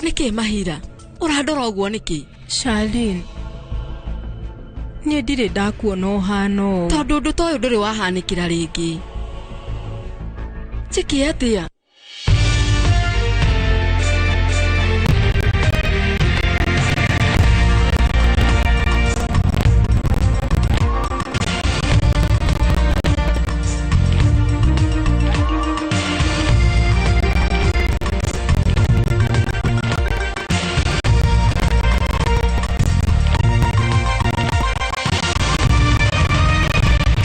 Nĩkĩ Mahira? Ũrandora ũguo nĩkĩ? Charlene, niĩ ndirĩ ndakuona ũhana ũũ. Tondũ ũndũ ta ũyũ ndũrĩ wahanĩkĩra rĩngĩ. Njĩke atĩa?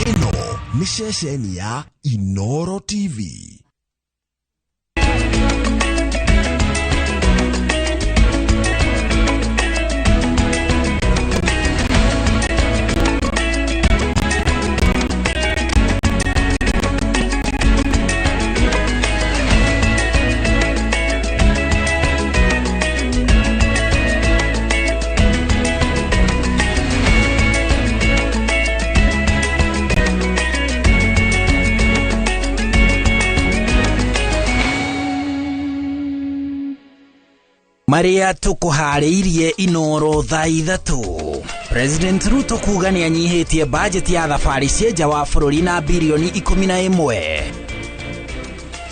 Ĩno nĩ ceceni ya Inoro TV. Marĩa tũkũharĩirie Inoro thaa 3. President Ruto kuga nĩ anyihĩtie bajeti ya thabarĩ cia nja wa bũrũri na birioni 11.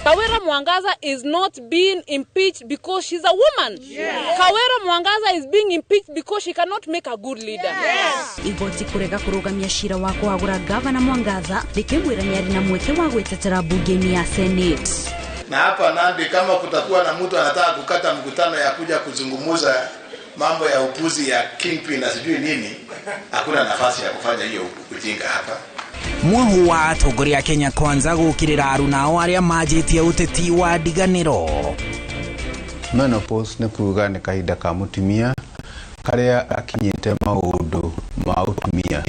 Kawira Mwangaza is not being impeached because she's a woman. Yes. Kawira Mwangaza is being impeached because she cannot make a good leader. Yes. Igoti kurega kurugamia cira wa kuhagura Gavana Mwangaza rikimwira niari na mweke wa gwitetera bunge-ini ya Senate. Na hapa Nandi, kama kutakuwa na mtu anataka kukata mkutano ya kuja kuzungumuza mambo ya upuzi ya kingpin na sijui nini, hakuna nafasi ya kufanya hiyo ujinga hapa. Mwahu wa atongoria Kenya Kwanza gũkĩrĩra arunao arĩa manjĩtie ũteti wa ndiganĩro. Menopause nĩ kuga nĩ kahinda ka mũtumia karĩa akinyĩte maũndũ ma ũtumia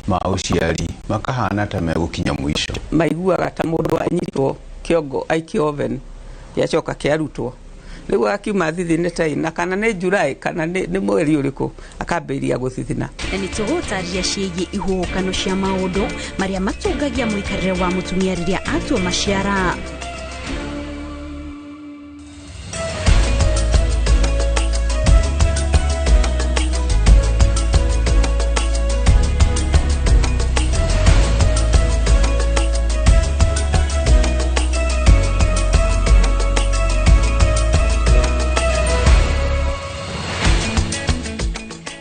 ma ũciari makahana ta megũkinya mũico. Maiguaga ta mũndũ anyitwo kĩongo aikio oven gĩacoka kĩarutwo rĩu akiuma thithine ta ina kana nĩ July kana nĩ mweri ũrĩkũ akambĩrĩria gũthithina. Na nĩ tũgũtarĩria ciĩgiĩ ihuhũkano cia maũndũ marĩa matungagia mũikarĩre wa mũtumia rĩrĩa atua maciara.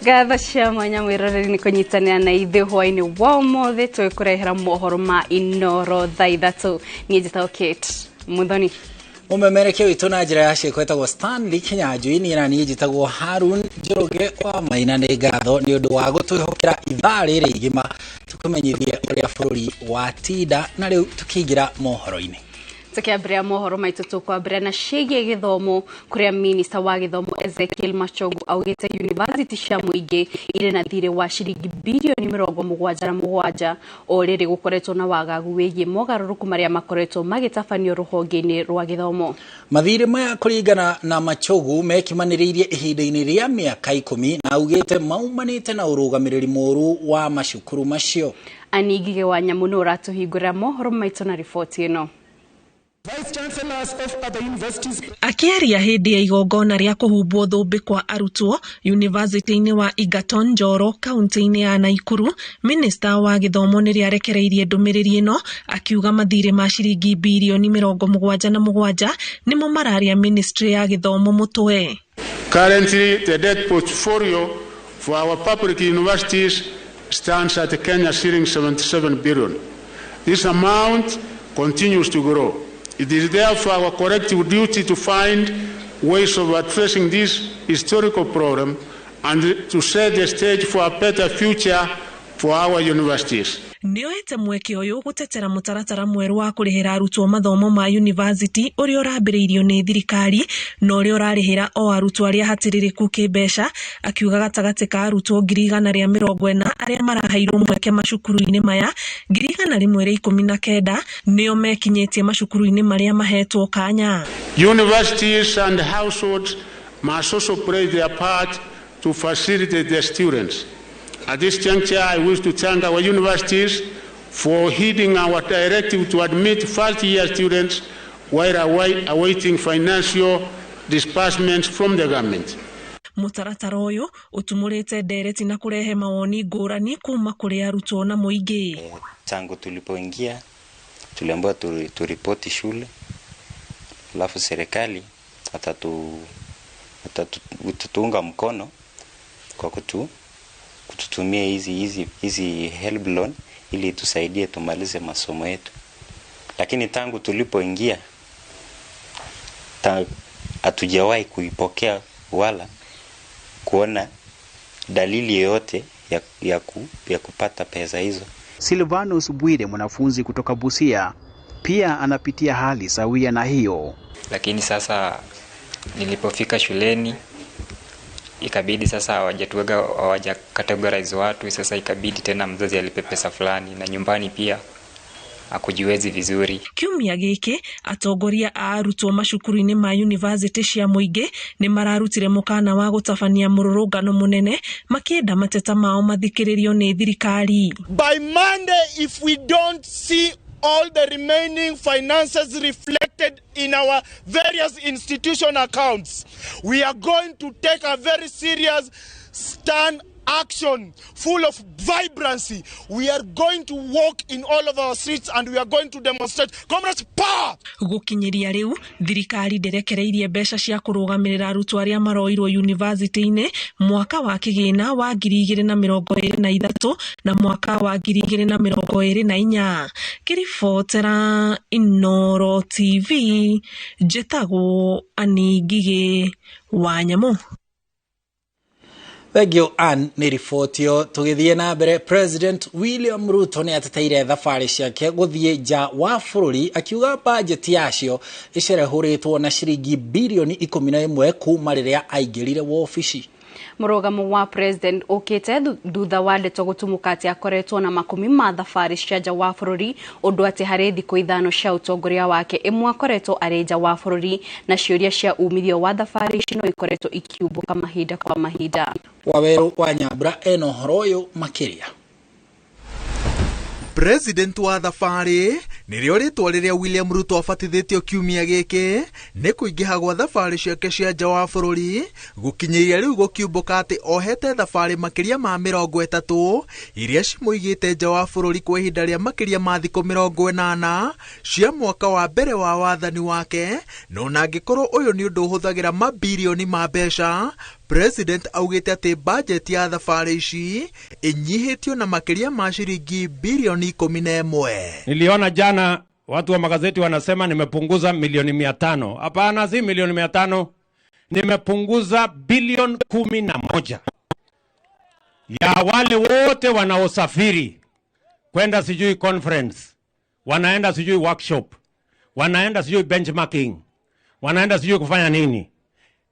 Ngatho cia mwanya mwĩroreri nĩ kũnyitanĩra na ithuĩ hwaĩ-inĩ wa ũmũthĩ tũgĩkũrehera mohoro ma Inoro thaa 3. Niĩ njĩtagwo Kate Muthoni. Mũmemerekia witũ na njĩra ya ciĩko etagwo Stanley Kinyanjui, niĩ na niĩ njĩtagwo Harun Njoroge wa Maina. Nĩ ngatho nĩ ũndũ wa gũtwĩhokera ithaa rĩrĩ igima tũkũmenyithie ũrĩa bũrũri watinda, na rĩu tũkĩingĩra mohoro-inĩ. Tukiambĩrĩria mohoro maitũ tũkwambĩrĩria na ciĩgiĩ gĩthomo kũrĩa minista wa gĩthomo Ezekiel Machogu augĩte university cia mũingĩ irĩ na thirĩ wa ciringi birioni 77 o rĩrĩ gũkoretwo na wagagu wĩgiĩ mogarũrũku marĩa makoretwo magĩtabanio rũhonge-inĩ rwa gĩthomo. Mathirĩ maya kũringana na Machogu mekimanĩrĩirie ihinda-inĩ rĩa mĩaka 10 na augĩte maumanĩte na ũrũgamĩrĩri mũũru wa macukuru macio. Anigige wa Nyamũ nĩ ũratũhingũrĩra mohoro maitũ na riboti ĩno. Akĩaria hĩndĩ ya igongona rĩa kũhumbwo thũmbĩ kwa arutwo yunivasĩtĩ-inĩ wa Egerton Njoro kaunti-inĩ ya Naikuru, minista wa gĩthomo nĩrĩo arekereirie ndũmĩrĩri ĩno akiuga mathirĩ ma ciringi birioni 77 nĩmo mararĩa ministry ya gĩthomo mũtwe. Currently, the debt portfolio for our public universities stands at Kenya shilling 77 billion. This amount continues to grow. It is therefore our collective duty to find ways of addressing this historical problem and to set the stage for a better future for our universities. Nĩoete mweke ũyũ gũtetera mũtaratara mwerũ wa kũrĩhĩra arutwo mathomo ma university ũrĩa ũrambĩrĩirio nĩ thirikari na ũrĩa ũrarĩhĩra o arutwo arĩa hatĩrĩrĩku kĩmbeca, akiuga gatagatĩ ka arutwo 140,000 arĩa maraheirwo mweke macukuru-inĩ maya, 119 nĩo mekinyĩtie macukuru-inĩ marĩa mahetwo kanya. Universities and households must also play their part to facilitate their students. At this juncture, I wish to thank our universities for heeding our directive to admit first-year students while awaiting financial disbursements from the government. Mũtaratara ũyũ ũtumũrĩte ndereti na kũrehe mawoni ngũrani kuma kũrĩ arutwo na mũingĩ. Tangu tulipoingia tuliambiwa turipoti shule, alafu serikali atatuunga mkono kwa kututumia hizi help loan ili tusaidie tumalize masomo yetu. Lakini tangu tulipoingia hatujawahi kuipokea wala kuona dalili yoyote ya kupata pesa hizo. Silvanus Bwire, mwanafunzi kutoka Busia, pia anapitia hali sawia na hiyo. Lakini sasa nilipofika shuleni ikabidi sasa hawaja categorize watu, sasa ikabidi tena mzazi alipe pesa fulani, na nyumbani pia akujiwezi vizuri. Kiumia giki atongoria a arutwo macukuru-inĩ ma university cia mũingĩ nĩ mararutire mũkana wa gũtabania mũrũrũngano mũnene makĩenda mateta mao mathikĩrĩrio nĩ thirikari. By Monday, if we don't see all the remaining finances reflected in our various institution accounts, we are going to take a very serious stand action full of vibrancy. We are going to walk in all of our streets and we are going to demonstrate. Comrades, power! Gũkinyĩria rĩu thirikari ndĩrekereirie mbeca cia kũrũgamĩrĩra arutwo arĩa maroirwo yunivasĩtĩ-inĩ mwaka wa kĩgĩna wa 2023 na mwaka wa 2024. Kĩribotera Inooro TV, njĩtagwo Annie Ngigĩ wa Nyamũ. Thank you, Ann, nĩ riboti ĩyo. Tũgĩthiĩ na mbere, President William Ruto nĩ ateteire thabarĩ ciake gũthiĩ nja wa bũrũri akiuga bajeti yacio ĩcerehũrĩtwo na ciringi bilioni 11 kuma rĩrĩa aingĩrire wobici. Mũrũgamo wa president ũkĩte thutha wa ndeto gũtumũka atĩ akoretwo na makũmi ma thabarĩ cia nja wa bũrũri, ũndũ atĩ harĩ thikũ 5 cia ũtongoria wake ĩmwe akoretwo arĩ nja wa bũrũri, na ciũria cia umithio wa thabarĩ ici no ikoretwo ikiumbũka mahinda kwa mahinda. Wawerũ wa Nyambura ena ũhoro ũyũ makĩria. President wa thabarĩ nĩrĩo rĩtwa rĩrĩa William Ruto abatithĩtio kiumia gĩkĩ nĩ kũingĩha gwa thabarĩ ciake cia nja wa bũrũri gũkinyĩria rĩu gũkiumbũka atĩ ohete thabarĩ makĩria ma 30 iria cimũigĩte nja wa bũrũri kwa ihinda rĩa makĩria ma thikũ 80 cia mwaka wa mbere wa wathani wake, no na angĩkorwo ũyũ nĩ ũndũ ũhũthagĩra mabirioni ma mbeca. President augĩte atĩ bajeti ya thabarĩ ici ĩnyihĩtio na makĩria ma ciringi bilioni 11. Niliona jana watu wa magazeti wanasema nimepunguza milioni 500. Hapana, si milioni 500. Nimepunguza bilioni 11 ya wale wote wanaosafiri kwenda sijui conference, wanaenda sijui workshop, wanaenda sijui benchmarking, wanaenda sijui kufanya nini,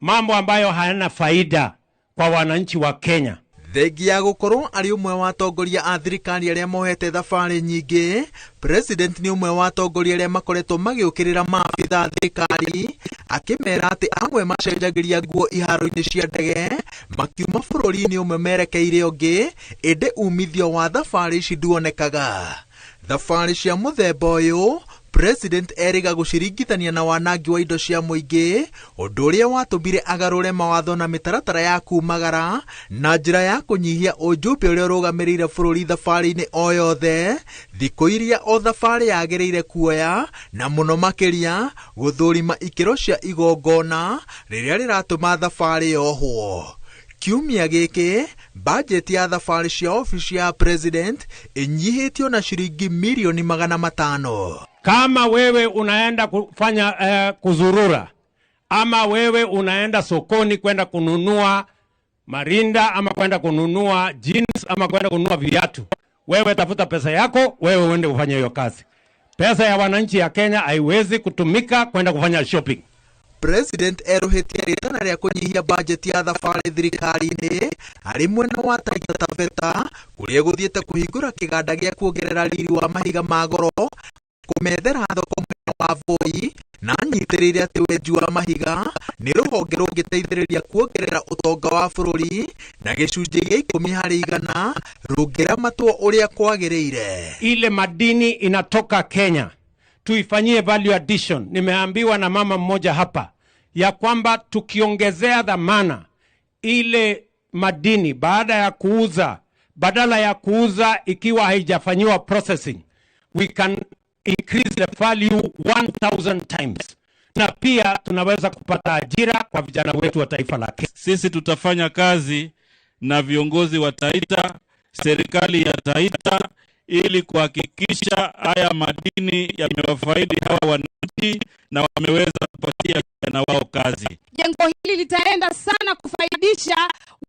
mambo ambayo hayana faida kwa wananchi wa Kenya. Thengia gũkorwo arĩ ũmwe wa atongoria a thirikari arĩa mohete thabarĩ nyingĩ, President nĩ ũmwe wa atongoria arĩa makoretwo magĩũkĩrĩra maabitha a thirikari akĩmera atĩ amwe macenjagĩria nguo iharo-inĩ cia ndege makiuma bũrũri-inĩ ũmwe merekeire ũngĩ, ĩndĩ umithio wa thabarĩ ici nduonekaga. Thabarĩ cia mũthemba ũyũ President erĩga gũciringithania na wanangi wa indo cia mũingĩ, ũndũ ũrĩa watũmire agarũre mawatho na mĩtaratara ya kumagara na njĩra ya kũnyihia ũjumbe ũrĩa ũrũgamĩrĩire bũrũri thabarĩ-inĩ o yothe, thikũ iria o thabarĩ yagĩrĩire kuoya, na mũno makĩria gũthũrima ikĩro cia igongona rĩrĩa rĩratũma thabarĩ yohwo. Kiumia gĩkĩ bajeti ya thabarĩ cia ofici ya President ĩnyihĩtio na ciringi milioni 500. Kama wewe unaenda kufanya kuzurura, ama wewe unaenda sokoni kwenda kununua marinda, ama kwenda kununua jeans, ama kwenda kununua viatu, wewe tafuta pesa yako, wewe uende kufanya hiyo kazi. Pesa ya wananchi ya Kenya haiwezi kutumika kwenda kufanya shopping. President eruhĩtie rĩtana rĩa kũnyihia bajeti ya thabarĩ thirikari-inĩ arĩ mwena wa Taita Taveta kũrĩa gũthiĩte kũhingũra kĩganda gĩa kuongerera riri wa mahiga ma goro kũmethera thoko mwena wa Voi, na anyitĩrĩire atĩ wenji wa mahiga nĩ rũhonge rũngĩteithĩrĩria kuongerera ũtonga wa bũrũri na gĩcunjĩ gĩa 10 harĩ igana rũngĩramatwo ũrĩa kwagĩrĩire. Ile madini inatoka Kenya tuifanyie value addition. Nimeambiwa na mama mmoja hapa ya kwamba tukiongezea dhamana ile madini baada ya kuuza, badala ya kuuza ikiwa haijafanyiwa processing, we can increase the value 1000 times, na pia tunaweza kupata ajira kwa vijana wetu wa taifa la Kenya. Sisi tutafanya kazi na viongozi wa Taita, serikali ya Taita, ili kuhakikisha haya madini yamewafaidi hawa wananchi na wameweza kupatia vijana wao kazi. Jengo hili litaenda sana kufaidisha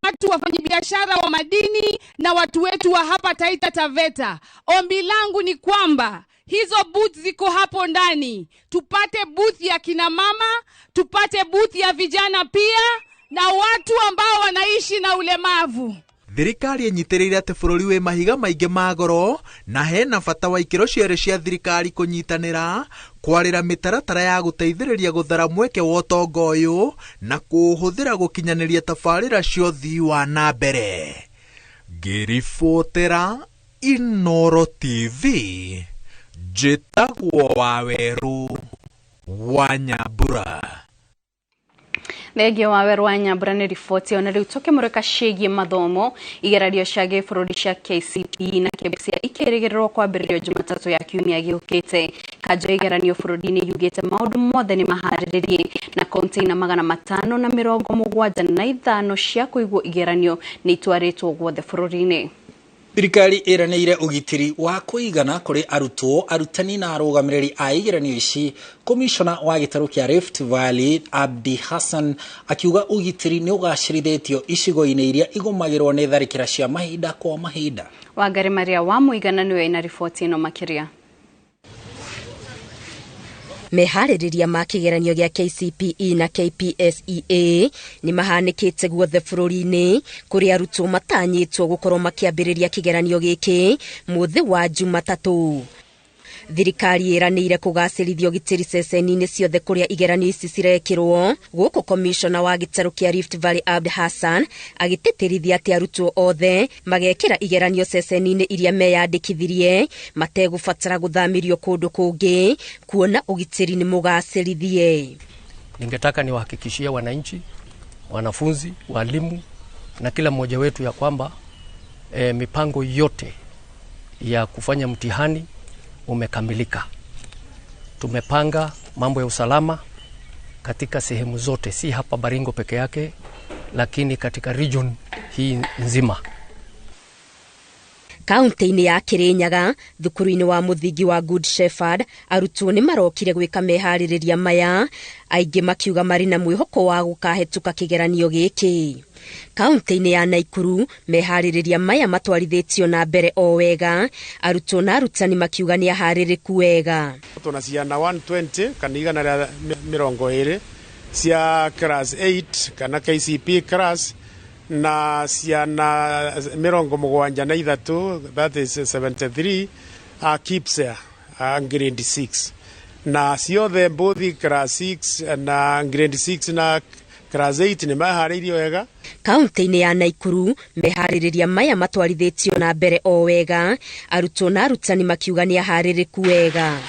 watu wafanyabiashara wa madini na watu wetu wa hapa Taita Taveta. Ombi langu ni kwamba hizo booth ziko hapo ndani, tupate booth ya kina mama, tupate booth ya vijana pia na watu ambao wanaishi na ulemavu. Thirikari ĩnyitĩrĩire atĩ bũrũri wĩ mahiga maingĩ ma goro na hena bata wa ikĩro cierĩ cia thirikari kũnyitanĩra kwarĩra mĩtaratara ya gũteithĩrĩria gũthara mweke wa ũtonga ũyũ na kũũhũthĩra gũkinyanĩria tabarĩra cia ũthii wa na mbere. Ngĩribotera Inooro TV, njĩtagwo Wawerũ wa Nyambura. Thengio wa Wawerũ wa Nyambura nĩ riboti ona rĩu tũkĩmũrĩka ciĩgiĩ mathomo. Igeranio cia gĩbũrũri cia KCPE na KPSEA ikĩrĩgĩrĩrwo kwambĩrĩrio Jumatatũ ya kiumia gĩũkĩte. Kanjũ ya igeranio bũrũri-inĩ yugĩte maũndũ mothe nĩ maharĩrĩrie na container 575 cia kũigwo igeranio nĩ itwarĩtwo guothe bũrũri-inĩ. Thirikari ĩranĩire ũgitĩri wa kũigana kũrĩ arutwo, arutani na arũgamĩrĩri a igeranio ici. Komishona wa gĩtarũ kĩa Rift Valley Abdi Hassan akiuga ũgitĩri nĩ ũgacĩrithĩtio icigo-inĩ iria igũmagĩrwo nĩ tharĩkĩra cia mahinda kwa mahinda. Wangari Maria wa Mũigana nĩwe ina riboti ĩno makĩria. Meharĩrĩria ma kĩgeranio gĩa KCPE na KPSEA nĩ mahanĩkĩte guothe bũrũri-inĩ kũrĩa arutwo matanyĩtwo gũkorwo makĩambĩrĩria kĩgeranio gĩkĩ mũthĩ wa Jumatatũ. Thirikari ĩranĩire kũgacĩrithia ũgitĩri ceceni-inĩ ciothe kũrĩa igeranio ici cirekĩrwo, gũkũ komishona wa gĩtarũ kĩa Rift Valley Abdi Hassan agĩtĩtĩrithia atĩ arutwo othe magekĩra igeranio ceceni-inĩ iria meyandĩkithirie mategũbatara gũthamĩrio kũndũ kũngĩ kuona ũgitĩri nĩ mũgacĩrithie. Ningetaka niwahakikishie wananchi, wanafunzi, walimu na kila mmoja wetu ya kwamba mipango yote ya kufanya mtihani umekamilika. Tumepanga mambo ya usalama katika sehemu zote, si hapa Baringo peke yake, lakini katika region hii nzima. Kaunti-inĩ ya Kirinyaga, thukuru-inĩ wa mũthingi wa Good Shepherd, arutwo nĩ marokire gwĩka meharĩrĩria maya, aingĩ makiuga marĩ na mwĩhoko wa gũkahetũka kĩgeranio gĩkĩ. Kaunti-inĩ ya Naikuru, meharĩrĩria maya matwarithĩtio na mbere o wega, arutwo na arutani makiuga nĩ aharĩrĩku wega. Tuna ciana 120 kana 120 cia class 8 kana KCP class na ciana 73, that is 73 KPSEA grade 6 na ciothe both class 6 na grade 6 na class 8 nĩ maharĩirio wega. Kaunti-inĩ ya Naikuru, meharĩrĩria maya matwarithĩtio na mbere o wega, arutwo na arutani makiuga nĩ aharĩrĩku wega.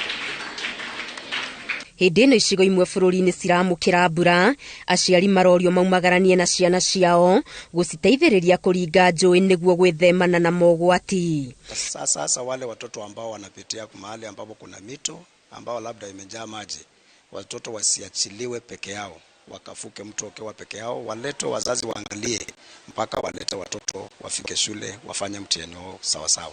Hĩndĩ ĩno icigo imwe bũrũri-inĩ ciramũkĩra mbura, aciari marorio maumagaranie na ciana ciao gũciteithĩrĩria kũringa njũĩ nĩguo gwĩthemana na mogwati. Sasa wale watoto ambao wanapitia mahali ambapo kuna mito ambao labda imejaa maji, watoto wasiachiliwe peke yao, wakafuke mto wakiwa peke yao, walete wazazi waangalie mpaka walete watoto wafike shule wafanye mtihani wao sawa sawa.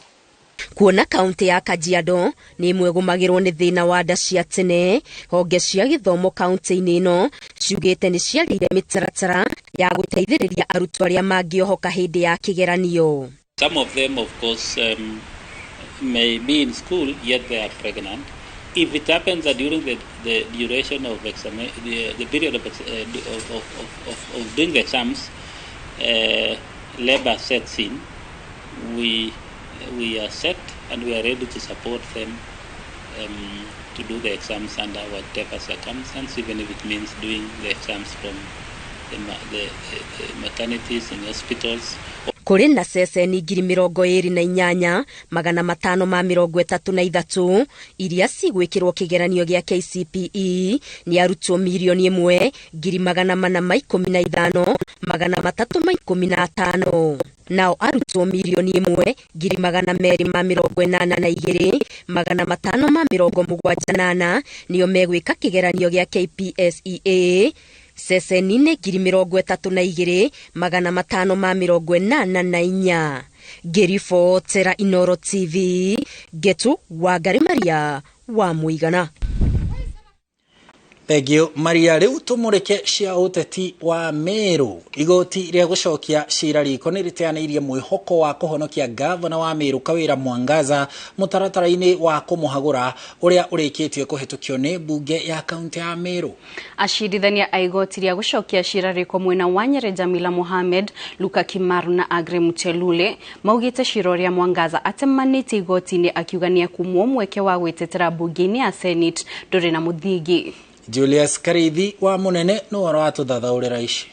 Kuona kaunti ya Kajiado nĩ ĩmwe ĩgũmagĩrwo nĩ thĩna wa nda cia tene, honge cia gĩthomo kaunti-inĩ ĩno ciugĩte nĩ ciagĩire mĩtaratara ya gũteithĩrĩria arutwo arĩa mangĩohoka hĩndĩ ya kĩgeranio. Some of them of course may be in school yet they are pregnant. If it happens that during the duration of the period of doing the exams, labor sets in, we are set and we are ready to support them to do the exams under whatever circumstance, even if it means doing the exams from the maternities in hospitals. Kũrĩ na ceceni 28,533 iria cigwĩkĩrwo kĩgeranio gĩa KCPE nĩ arutwo 1,415,315 nao arutwo 1,282,578 nĩo megwĩka kĩgeranio gĩa KPSEA ceceni-inĩ 32,584. Ngĩribotera Inooro TV, Ngetu Wangari Maria wa Mũigana. Thengio Maria. Rĩu tũmũrĩke cia ũteti wa Meru. Igoti rĩa gũcokia cira riko nĩ rĩteanĩirie mwĩhoko wa kũhonokia gavana wa Meru Kawĩra Mwangaza mũtaratara-inĩ wa kũmũhagũra ũrĩa ũrĩkĩtie kũhetũkio nĩ mbunge ya kaunti ya Meru. Acirithania a igoti rĩa gũcokia cira riko mwena wa Nyeri Jamila Mohamed, Luka Kimaru na Agre Muchelule maugĩte cira ũrĩa Mwangaza atemanĩte igoti-inĩ akiuga nĩekumwo mweke wa gwĩtetera mbunge-inĩ ya Senate ndũrĩ na mũthingi. Julius Karithi wa Munene nĩwe ũratũthathaũrĩra ici.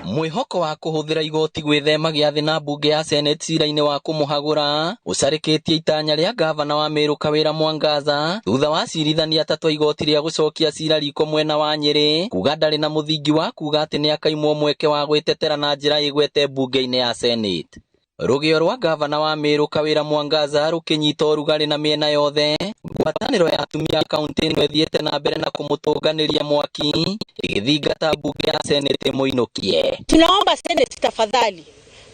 Mwĩhoko wa kũhũthĩra igoti gwĩthema gĩathĩ na mbunge ya Senate cira-inĩ wa kũmũhagũra ũcarĩkĩtie itanya rĩa gavana wa Meru Kawĩra Mwangaza thutha wa acirithania atatũ a igoti rĩa gũcokia cira riko mwena wa Nyeri kuga ndarĩ na mũthingi wa kuga atĩ nĩakaimwo mweke wa gwĩtetera na njĩra ĩgwete mbunge-inĩ ya Senate. Rũgĩo rwa gavana wa Meru Kawĩra Mwangaza rũkĩnyita ũrugarĩ na mĩena yothe, ngwatanĩro ya atumia kaunti ĩno ĩthiĩte na mbere na kũmũtũnganĩria mwaki ĩgĩthingata mbunge ya Senate ĩmũinũkie. Tunaomba Senate tafadhali,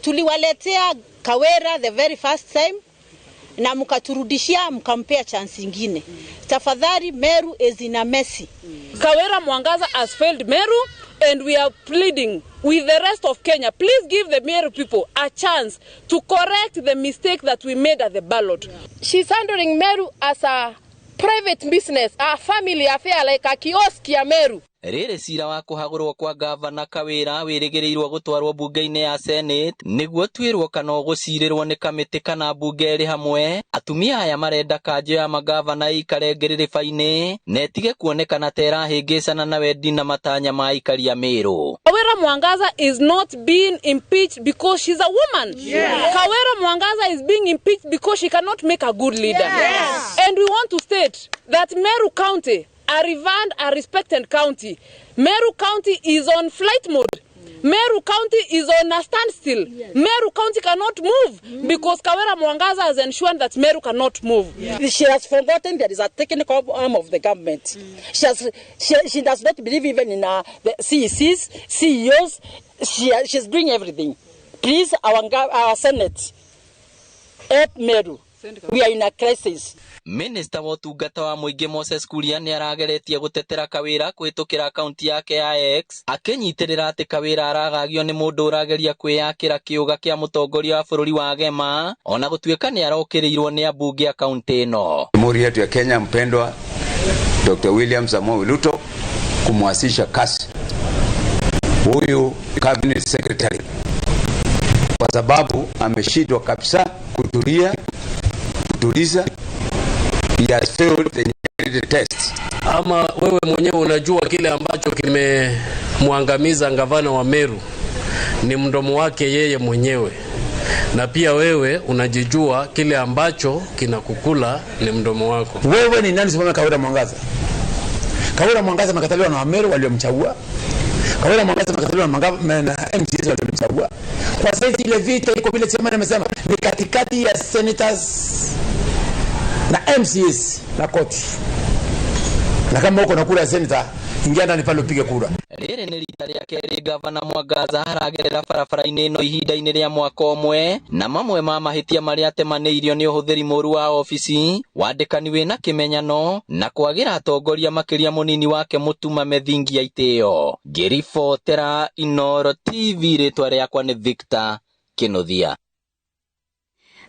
tuliwaletea Kawera the very first time na mkaturudishia mkampea chance ingine. Tafadhali, Meru is in a mess. Kawera Mwangaza has failed Meru and we are pleading with the rest of Kenya, please give the Meru people a chance to correct the mistake that we made at the ballot. She's handling Meru as a private business, a family affair, like a kiosk ya Meru. Rĩrĩ cira wa kũhagũrwo kwa gavana Kawĩra wĩrĩgĩrĩirwo gũtwarwo mbunge-inĩ ya Senate nĩguo twĩrwo kana ũgũcirĩrwo nĩ kamĩtĩ kana mbunge ĩrĩ hamwe. Atumia aya marenda kanjũ ya magavana ĩikare ngĩrĩrĩba-inĩ na ĩtige kuonekana ta ĩrahĩngĩcana na wendi na matanya ma aikari a Meru. Kawera Mwangaza is not being impeached because she's a woman. Yes. Kawera Mwangaza is being impeached because she cannot make a good leader. Yes. And we want to state that Meru County, a revered, a respected county, Meru County is on flight mode. Meru County is on a standstill. Yes. Meru County cannot move because Kawera Mwangaza has ensured that Meru cannot move. Yeah. She has forgotten there is a technical arm of the government. She does not believe even in the CECs, CEOs. She's doing everything. Please, our Senate, help Meru. We are in a crisis. Minister wa ũtungata wa mũingĩ Moses Kuria nĩ arageretie gũtetera Kawĩra kũhĩtũkĩra akaunti yake ya X akĩnyitĩrĩra atĩ Kawĩra aragagio nĩ mũndũ ũrageria kwĩyakĩra kĩũga kĩa mũtongoria wa bũrũri wa Gema ona gũtuĩka nĩ arokĩrĩirwo nĩ ambunge a kaunti ĩno. Jamhuri yetu ya Kenya mpendwa Dr. William Samoei Ruto kumwasisha kasi huyu cabinet secretary kwa sababu ameshindwa kabisa kutulia kutuliza. He has failed the integrity test. Ama wewe mwenyewe unajua kile ambacho kimemwangamiza gavana wa Meru ni mdomo wake yeye mwenyewe, na pia wewe unajijua kile ambacho kinakukula ni mdomo wako. Wewe ni nani simama Kawira Mwangaza? Kawira Mwangaza amekataliwa na Wameru waliomchagua. Kawira Mwangaza amekataliwa na MCAs waliomchagua. Kwa sasa ile vita iko vile chama amesema ni katikati ya senators na MCAs na koti. Na kama uko na kura ya senator, ingia ndani pale upige kura. Rĩrĩ nĩ rita rĩa kerĩ gavana Mwangaza aragerera barabara-inĩ ĩno ihinda-inĩ rĩa mwaka ũmwe, na mamwe ma mahĩtia marĩa atemanĩirio nĩ ũhũthĩri mũru wa obici, wandĩkani wĩna kĩmenyano na kwagĩra atongoria makĩria mũnini wake Mũtuma mĩthingi ya itĩo. Ngĩribotera Inooro TV, rĩtwa rĩakwa nĩ Victor Kĩnuthia.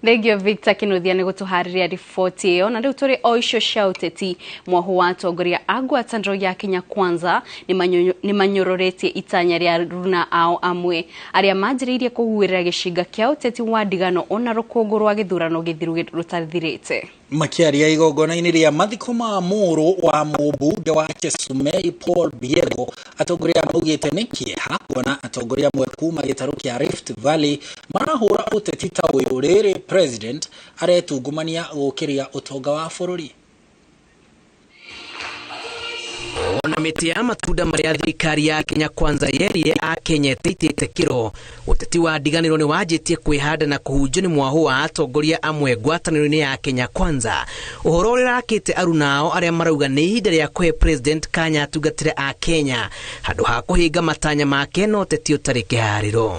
Thengio Victor Kinuthia nĩ gũtũharĩria riboti ĩyo. Na rĩu tũrĩ o icio cia ũteti, mwahu wa atongoria a ngwatanĩro ya Kenya Kwanza nĩ manyũrũrĩtie itanya rĩa runa ao amwe arĩa manjĩrĩirie kũhuhĩrĩra gĩcinga kĩa ũteti wa ndigano ona rũkũngũ rwa gĩthurano gĩthiru rũtathirĩte. Makiaria igongona-inĩ rĩa mathiko ma mũrũ wa mũmbunge wa Chesumei Paul Biego, atongoria maugĩte nĩ kĩeha kuona atongoria amwe kuma gĩtarũ kĩa Rift Valley marahũra ũteti ta ũyũ rĩrĩ president aretungumania gũkĩria ũtonga wa bũrũri. Ona mĩtĩ ya matunda marĩa thirikari ya Kenya Kwanza yerire akenya ĩtĩitĩte kĩro, ũteti wa ndiganĩro nĩ wanjĩtie kwĩhanda na kũhunjio nĩ mwahũ wa atongoria amwe ngwatanĩro-inĩ ya Kenya Kwanza. Ũhoro ũrĩa ũrakĩte arunao arĩa marauga nĩ ihinda rĩa kũhe President kanya atungatĩre a Kenya handũ ha kũhinga matanya make na ũteti ũtarĩ kĩharĩro.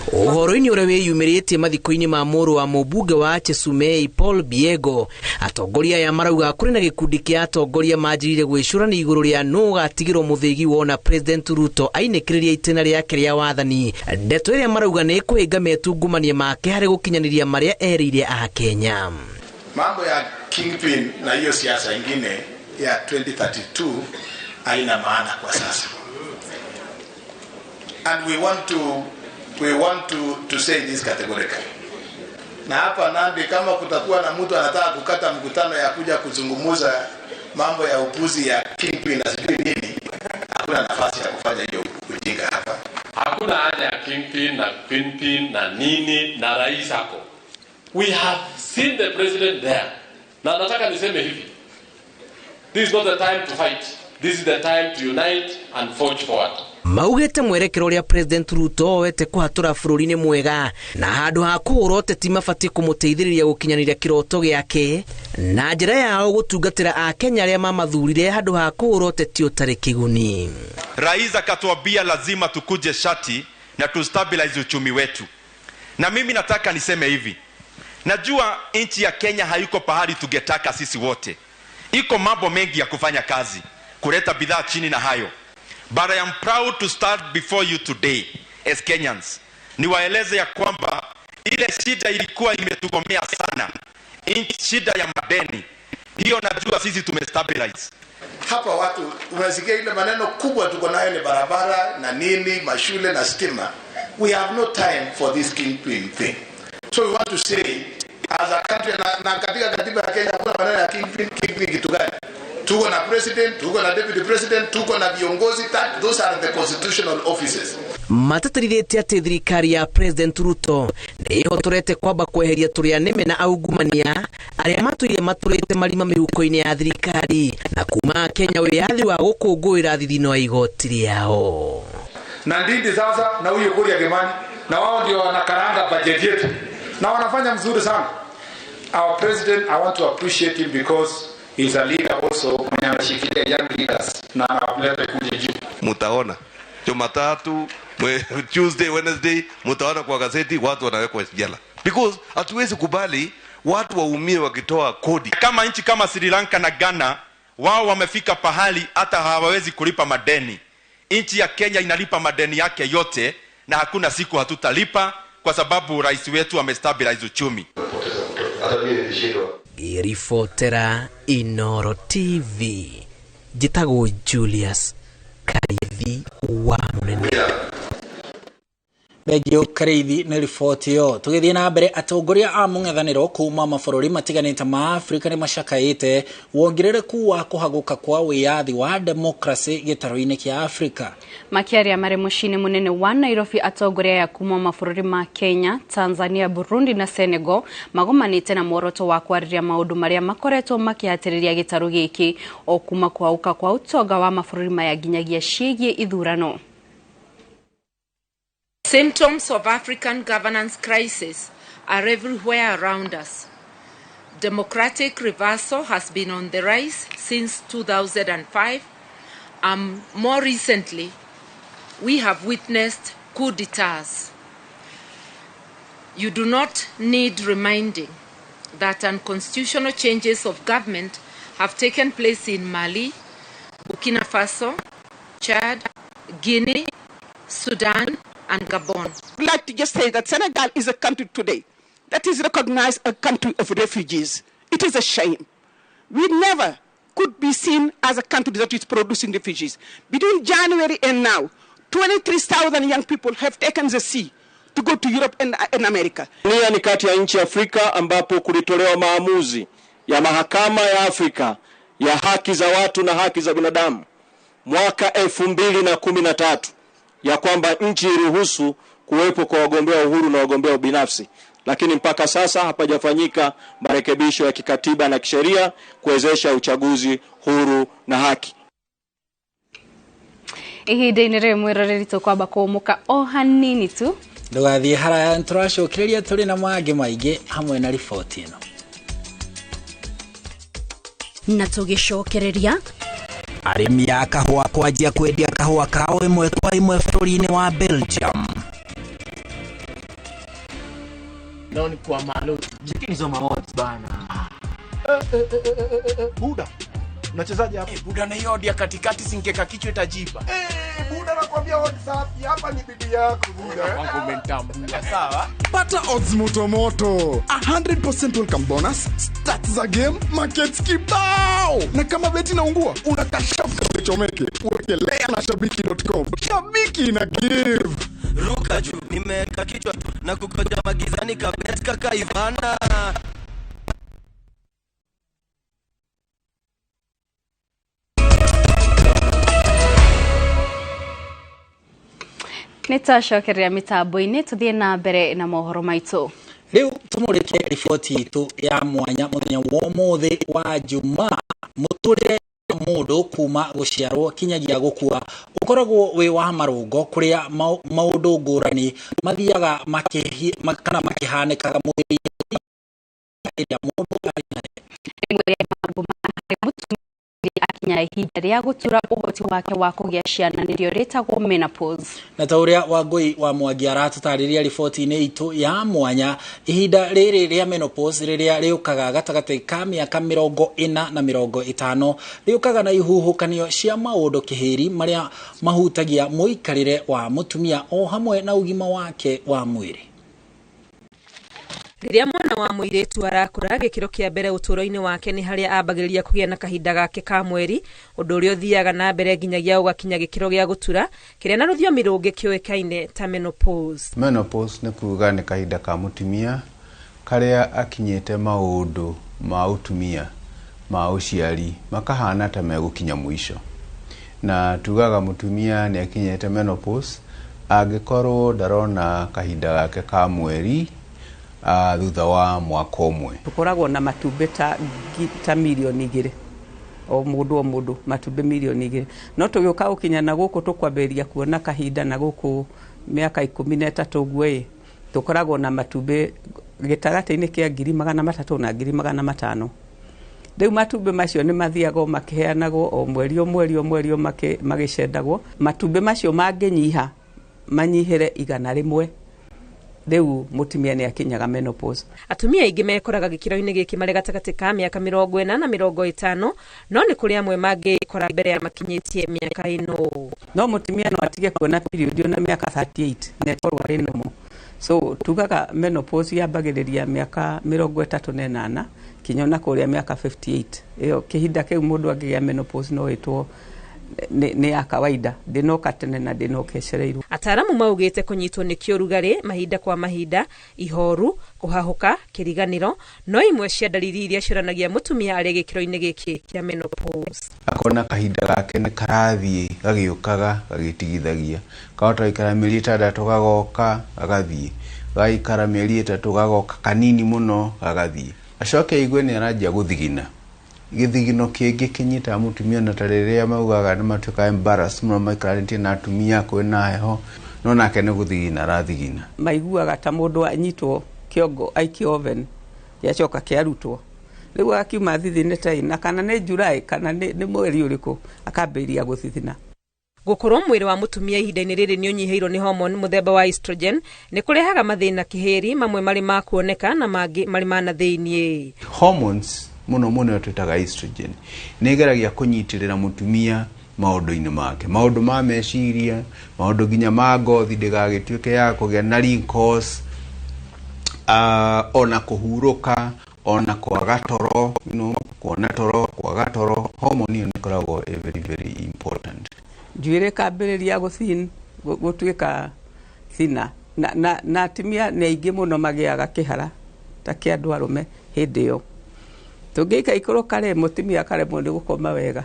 Ũhoro-inĩ ũrĩa wĩyumĩrĩtie mathiko-inĩ ma mũrũ wa mũmbunge wa Chesumei Paul Biego, atongoria aya marauga kũrĩ na gĩkundi kĩa atongoria manjĩrĩire gwĩcũrania igũrũ rĩa nũ ũgatigĩrwo mũthĩgi wona President Ruto ainĩkĩrĩria itĩna rĩake rĩa wathani, ndeto ĩrĩa marauga nĩ ĩkũhĩnga metungumania make harĩ gũkinyanĩria marĩa erĩire Akenya. Mambo ya kingpin na hiyo siasa ingine ya 2032 haina maana kwa sasa. And we want to say this categorically. Na hapa Nandi, kama kutakuwa na mtu anataka kukata mkutano ya kuja kuzungumuza mambo ya upuzi ya kingpin na sijui nini, hakuna nafasi ya kufanya hiyo ujinga hapa. Hakuna haja ya kingpin na queenpin na nini na rais hako. We have seen the president there. Na nataka niseme hivi. This is not the time to fight. This is the time to unite and forge forward. Maugĩte mwerekero ũrĩa President Ruto oete kũhatũra bũrũri-inĩ mwega na handũ ha kũhũra ũteti mabatiĩ kũmũteithĩrĩria gũkinyanĩria kĩroto gĩake na njĩra yao gũtungatĩra Akenya arĩa mamathurire handũ ha kũhũra ũteti ũtarĩ kĩguni. Rais akatuambia lazima tukuje shati na tustabilize uchumi wetu. Na mimi nataka niseme hivi. Najua nchi ya Kenya hayuko pahali tungetaka sisi wote. Iko mambo mengi ya kufanya kazi, kuleta bidhaa chini na hayo. But I am proud to start before you today as Kenyans. Niwaeleze ya kwamba ile shida ilikuwa imetugomea sana. Shida ya madeni. Hiyo najua sisi tumestabilize. Hapa watu unasikia ile maneno kubwa tuko nayo ni barabara na nini, mashule na stima. We have no time for this kingpin thing. So we want to say as a country, na katika katiba ya Kenya hakuna maneno ya kingpin kitu gani. Tuko na president, tuko na deputy president, tuko na viongozi, those are the constitutional offices. Matatarithĩtie atĩ thirikari ya President Ruto nĩ ĩhotorete kwamba kweheria tũrĩa nĩme na aungumania arĩa matũire matũrĩte marima mĩhuko-inĩ ya thirikari na kuma Kenya wĩyathi wa gũkũngũĩra thithino wa igoti rĩao. Na Ndindi sasa na huyu Kuria Kimani na wao ndio wanakaranga budget yetu na wanafanya mzuri sana. Our president, I want to appreciate him because he's a leader also, mwenye ameshikilia young leaders na anawaleta kuja juu. Mutaona Jumatatu, Tuesday, Wednesday mutaona kwa gazeti watu wanawekwa jela. Because hatuwezi kubali watu waumie wakitoa kodi. Kama nchi kama Sri Lanka na Ghana, wao wamefika pahali hata hawawezi kulipa madeni. Nchi ya Kenya inalipa madeni yake yote na hakuna siku hatutalipa kwa sababu rais wetu amestabilize uchumi. Ngĩribotera Inoro TV, njĩtagwo Julius Karithi wa Mũnene. Thengio Karithi nĩ riboti ĩyo. Tũgĩthiĩ na mbere, atongoria a mũng'ethanĩro kuma mabũrũri matiganĩte ma Afrika nĩ macakaĩte wongerereku wa kũhagũka kwa wĩyathi wa demokrasi gĩtarũ-inĩ kĩa Afrika. Makĩaria marĩ mũciĩ-inĩ mũnene wa Nairobi, atongoria aya kuma mabũrũri ma Kenya, Tanzania, Burundi na Senegal magomanĩte na muoroto wa kwarĩrĩria maũndũ marĩa makoretwo makĩhatĩrĩria gĩtarũ gĩkĩ o kuma kwaũka kwa ũtonga wa mabũrũri maya nginyagia ciĩgiĩ ithurano. Symptoms of African governance crisis are everywhere around us. Democratic reversal has been on the rise since 2005. More recently, we have witnessed coup d'etats. You do not need reminding that unconstitutional changes of government have taken place in Mali, Burkina Faso, Chad, Guinea, Sudan, and Gabon. I'd like to just say that Senegal is a country today that is recognized a country of refugees. It is a shame. We never could be seen as a country that is producing refugees. Between January and now, 23,000 young people have taken the sea to go to Europe and America. Tanzania ni kati ya nchi Afrika ambapo kulitolewa maamuzi ya mahakama ya Afrika ya haki za watu na haki za binadamu mwaka 2013 ya kwamba nchi iruhusu kuwepo kwa wagombea uhuru na wagombea binafsi, lakini mpaka sasa hapajafanyika marekebisho ya kikatiba na kisheria kuwezesha uchaguzi huru na haki. Ihinda-inĩ rĩrĩ mwĩroreri tũkwamba kũũmũka o hanini tu ndũgathiĩ haraya tũracokereria tũrĩ na mangĩ maingĩ hamwe na riboti ĩno na tũgĩcokereria. Arĩmi a kahũa kwanjia kwendia kahũa kao ĩmwe kwa ĩmwe bũrũri-inĩ wa Belgium. Leo ni kwa malo. Cheki hizo maodds bana. Buda. Unachezaje hapa? Buda na hiyo odd ya katikati singeka kichwa itajipa. Buda nakwambia odds safi hapa ni bidii yako buda. Wangu umenitambua sawa. Pata odds moto moto. 100% welcome bonus, stats za game, markets kibao. Na kama beti inaungua, unakashafu chomeke. Uwekelea na shabiki.com. Shabiki na give. Ruka juu, nimeweka kichwa tu na kukoja magizani kabet kaka Ivana. Nĩtwacokereria mĩtambo-inĩ tũthiĩ na mbere na mohoro maitũ. Rĩu tũmũrĩke riboti itũ ya mwanya mũthenya wa ũmũthĩ wa Jumaa. Mũtũrĩre mũndũ kuma gũciarwo kinyagia gũkua ũkoragwo wĩ wa marũngo kũrĩa maũndũ ngũrani mathiaga kana makĩhanĩkaga mwĩrĩ-inĩ ĩrĩa mũndũ arĩ nayo. Rĩmwe rĩa maũndũ akinya ihinda rĩa gũtura ũhoti wake wa kũgĩa ciana nĩrĩo rĩtagwo menopause. Na ta ũrĩa Wangũi wa Mwangi aratũtarĩria riboti-inĩ itũ ya mwanya, ihinda rĩrĩ rĩa menopause rĩrĩa rĩũkaga gatagatĩ ka mĩaka 40 na 50 rĩũkaga na ihuhũkanio cia maũndũ kĩhĩri marĩa mahutagia mũikarĩre wa mũtumia o hamwe na ũgima wake wa mwĩrĩ. Rĩrĩa mwana wa mũirĩtu arakũra, gĩkĩro kĩa mbere ũtũũro-inĩ wake nĩ harĩa ambagĩrĩria kũgĩa na kahinda gake ka mweri, ũndũ ũrĩa ũthiaga na mbere nginyagia ũgakinya gĩkĩro gĩa gũtura, kĩrĩa na rũthiomi rũngĩ kĩũĩkaine ta menopause. Menopause nĩ kuga nĩ kahinda ka mũtumia karĩa akinyĩte maũndũ ma ũtumia ma ũciari makahana ta megũkinya mũico, na tugaga mũtumia nĩ akinyĩte menopause angĩkorwo ndarona kahinda gake ka mweri thutha wa mwaka ũmwe. Tũkoragwo na matumbĩ ta mirioni 2 o mũndũ matumbĩ mirioni 2, no tũgĩũka gũkinya na gũkũ tũkwambĩrĩria kuona kahinda na gũkũ mĩaka 13 ũguo ĩ tũkoragwo na matumbĩ gĩtagatĩ-inĩ kĩa 300 na 500. Rĩu matumbĩ macio nĩ mathiagwo makĩheanagwo o mweri o mweri o mweri magĩcendagwo. Matumbĩ macio mangĩnyiha manyihĩre 100, rĩu mũtumia nĩ akinyaga menopause. Atumia aingĩ mekoraga gĩkĩro-inĩ gĩkĩ marĩ gatagatĩ ka mĩaka 40 na 50, no nĩ kũrĩ amwe mangĩkora mbere ya makinyĩtie mĩaka ĩno. No mũtumia no atige kuona period na mĩaka 38 na ĩkorwo arĩ normal. So tugaga menopause yambagĩrĩria mĩaka 38 kinya ona kũrĩa mĩaka 58. Ĩyo kĩhinda kĩu mũndũ angĩgĩa menopause no ĩtwo nĩ ya kawaida, ndĩnoka tene na ndĩnoka ĩcereirwo. Ataaramu maugĩte kũnyitwo nĩ kĩũrugarĩ mahinda kwa mahinda, ihoru, kũhahũka, kĩriganĩro no imwe cia ndariri iria cionanagia mũtumia arĩ gĩkĩro-inĩ gĩkĩ kĩa menopause. Akona kahinda gake nĩ karathiĩ gagĩũkaga gagĩtigithagia, kahota gũikara mĩeri 6 gagoka gagathiĩ, gagaikara mĩeri 3 gagoka kanini mũno gagathiĩ, acoke aigue nĩ aranjia gũthigina. Gĩthigino kĩngĩ kĩnyitaga mũtumia na ta rĩrĩa maugaga nĩ matuĩkaga embarrassed mũno maikaranĩtie na atumia kwĩna heho, no nake nĩ gũthigina arathigina. Maiguaga ta mũndũ anyitwo kĩongo aikio oven gĩacoka kĩarutwo, rĩu akiuma thithine ta ĩna kana nĩ July kana nĩ mweri ũrĩkũ akambĩrĩria gũthithina. Gũkorwo mwĩrĩ wa mũtumia ihinda-inĩ rĩrĩ nĩ ũnyihĩirwo nĩ hormone mũthemba wa estrogen nĩ kũrehaga mathĩna kĩhĩri, mamwe marĩ ma kuoneka na mangĩ marĩ ma na thĩiniĩ. Hormones mũno mũno twĩtaga estrogen nĩ ĩgeragia kũnyitĩrĩra mũtumia maũndũ-inĩ make, maũndũ ma meciria, maũndũ nginya ma ngothi ndĩgagĩtuĩke ya kũgĩa na wrinkles, ona kũhurũka, ona kwaga toro, kuona toro, kwaga toro. Hormone ĩyo nĩ ĩkoragwo ĩ very very important. Njuĩrĩ ĩkambĩrĩria gũthin, gũtuĩka thina, Na atumia nĩ aingĩ mũno magĩaga kĩhara ta kĩa andũ arũme hĩndĩ ĩyo. Tũngĩikaikũrũka rĩ, mũtumia akaremwo nĩ gũkoma wega,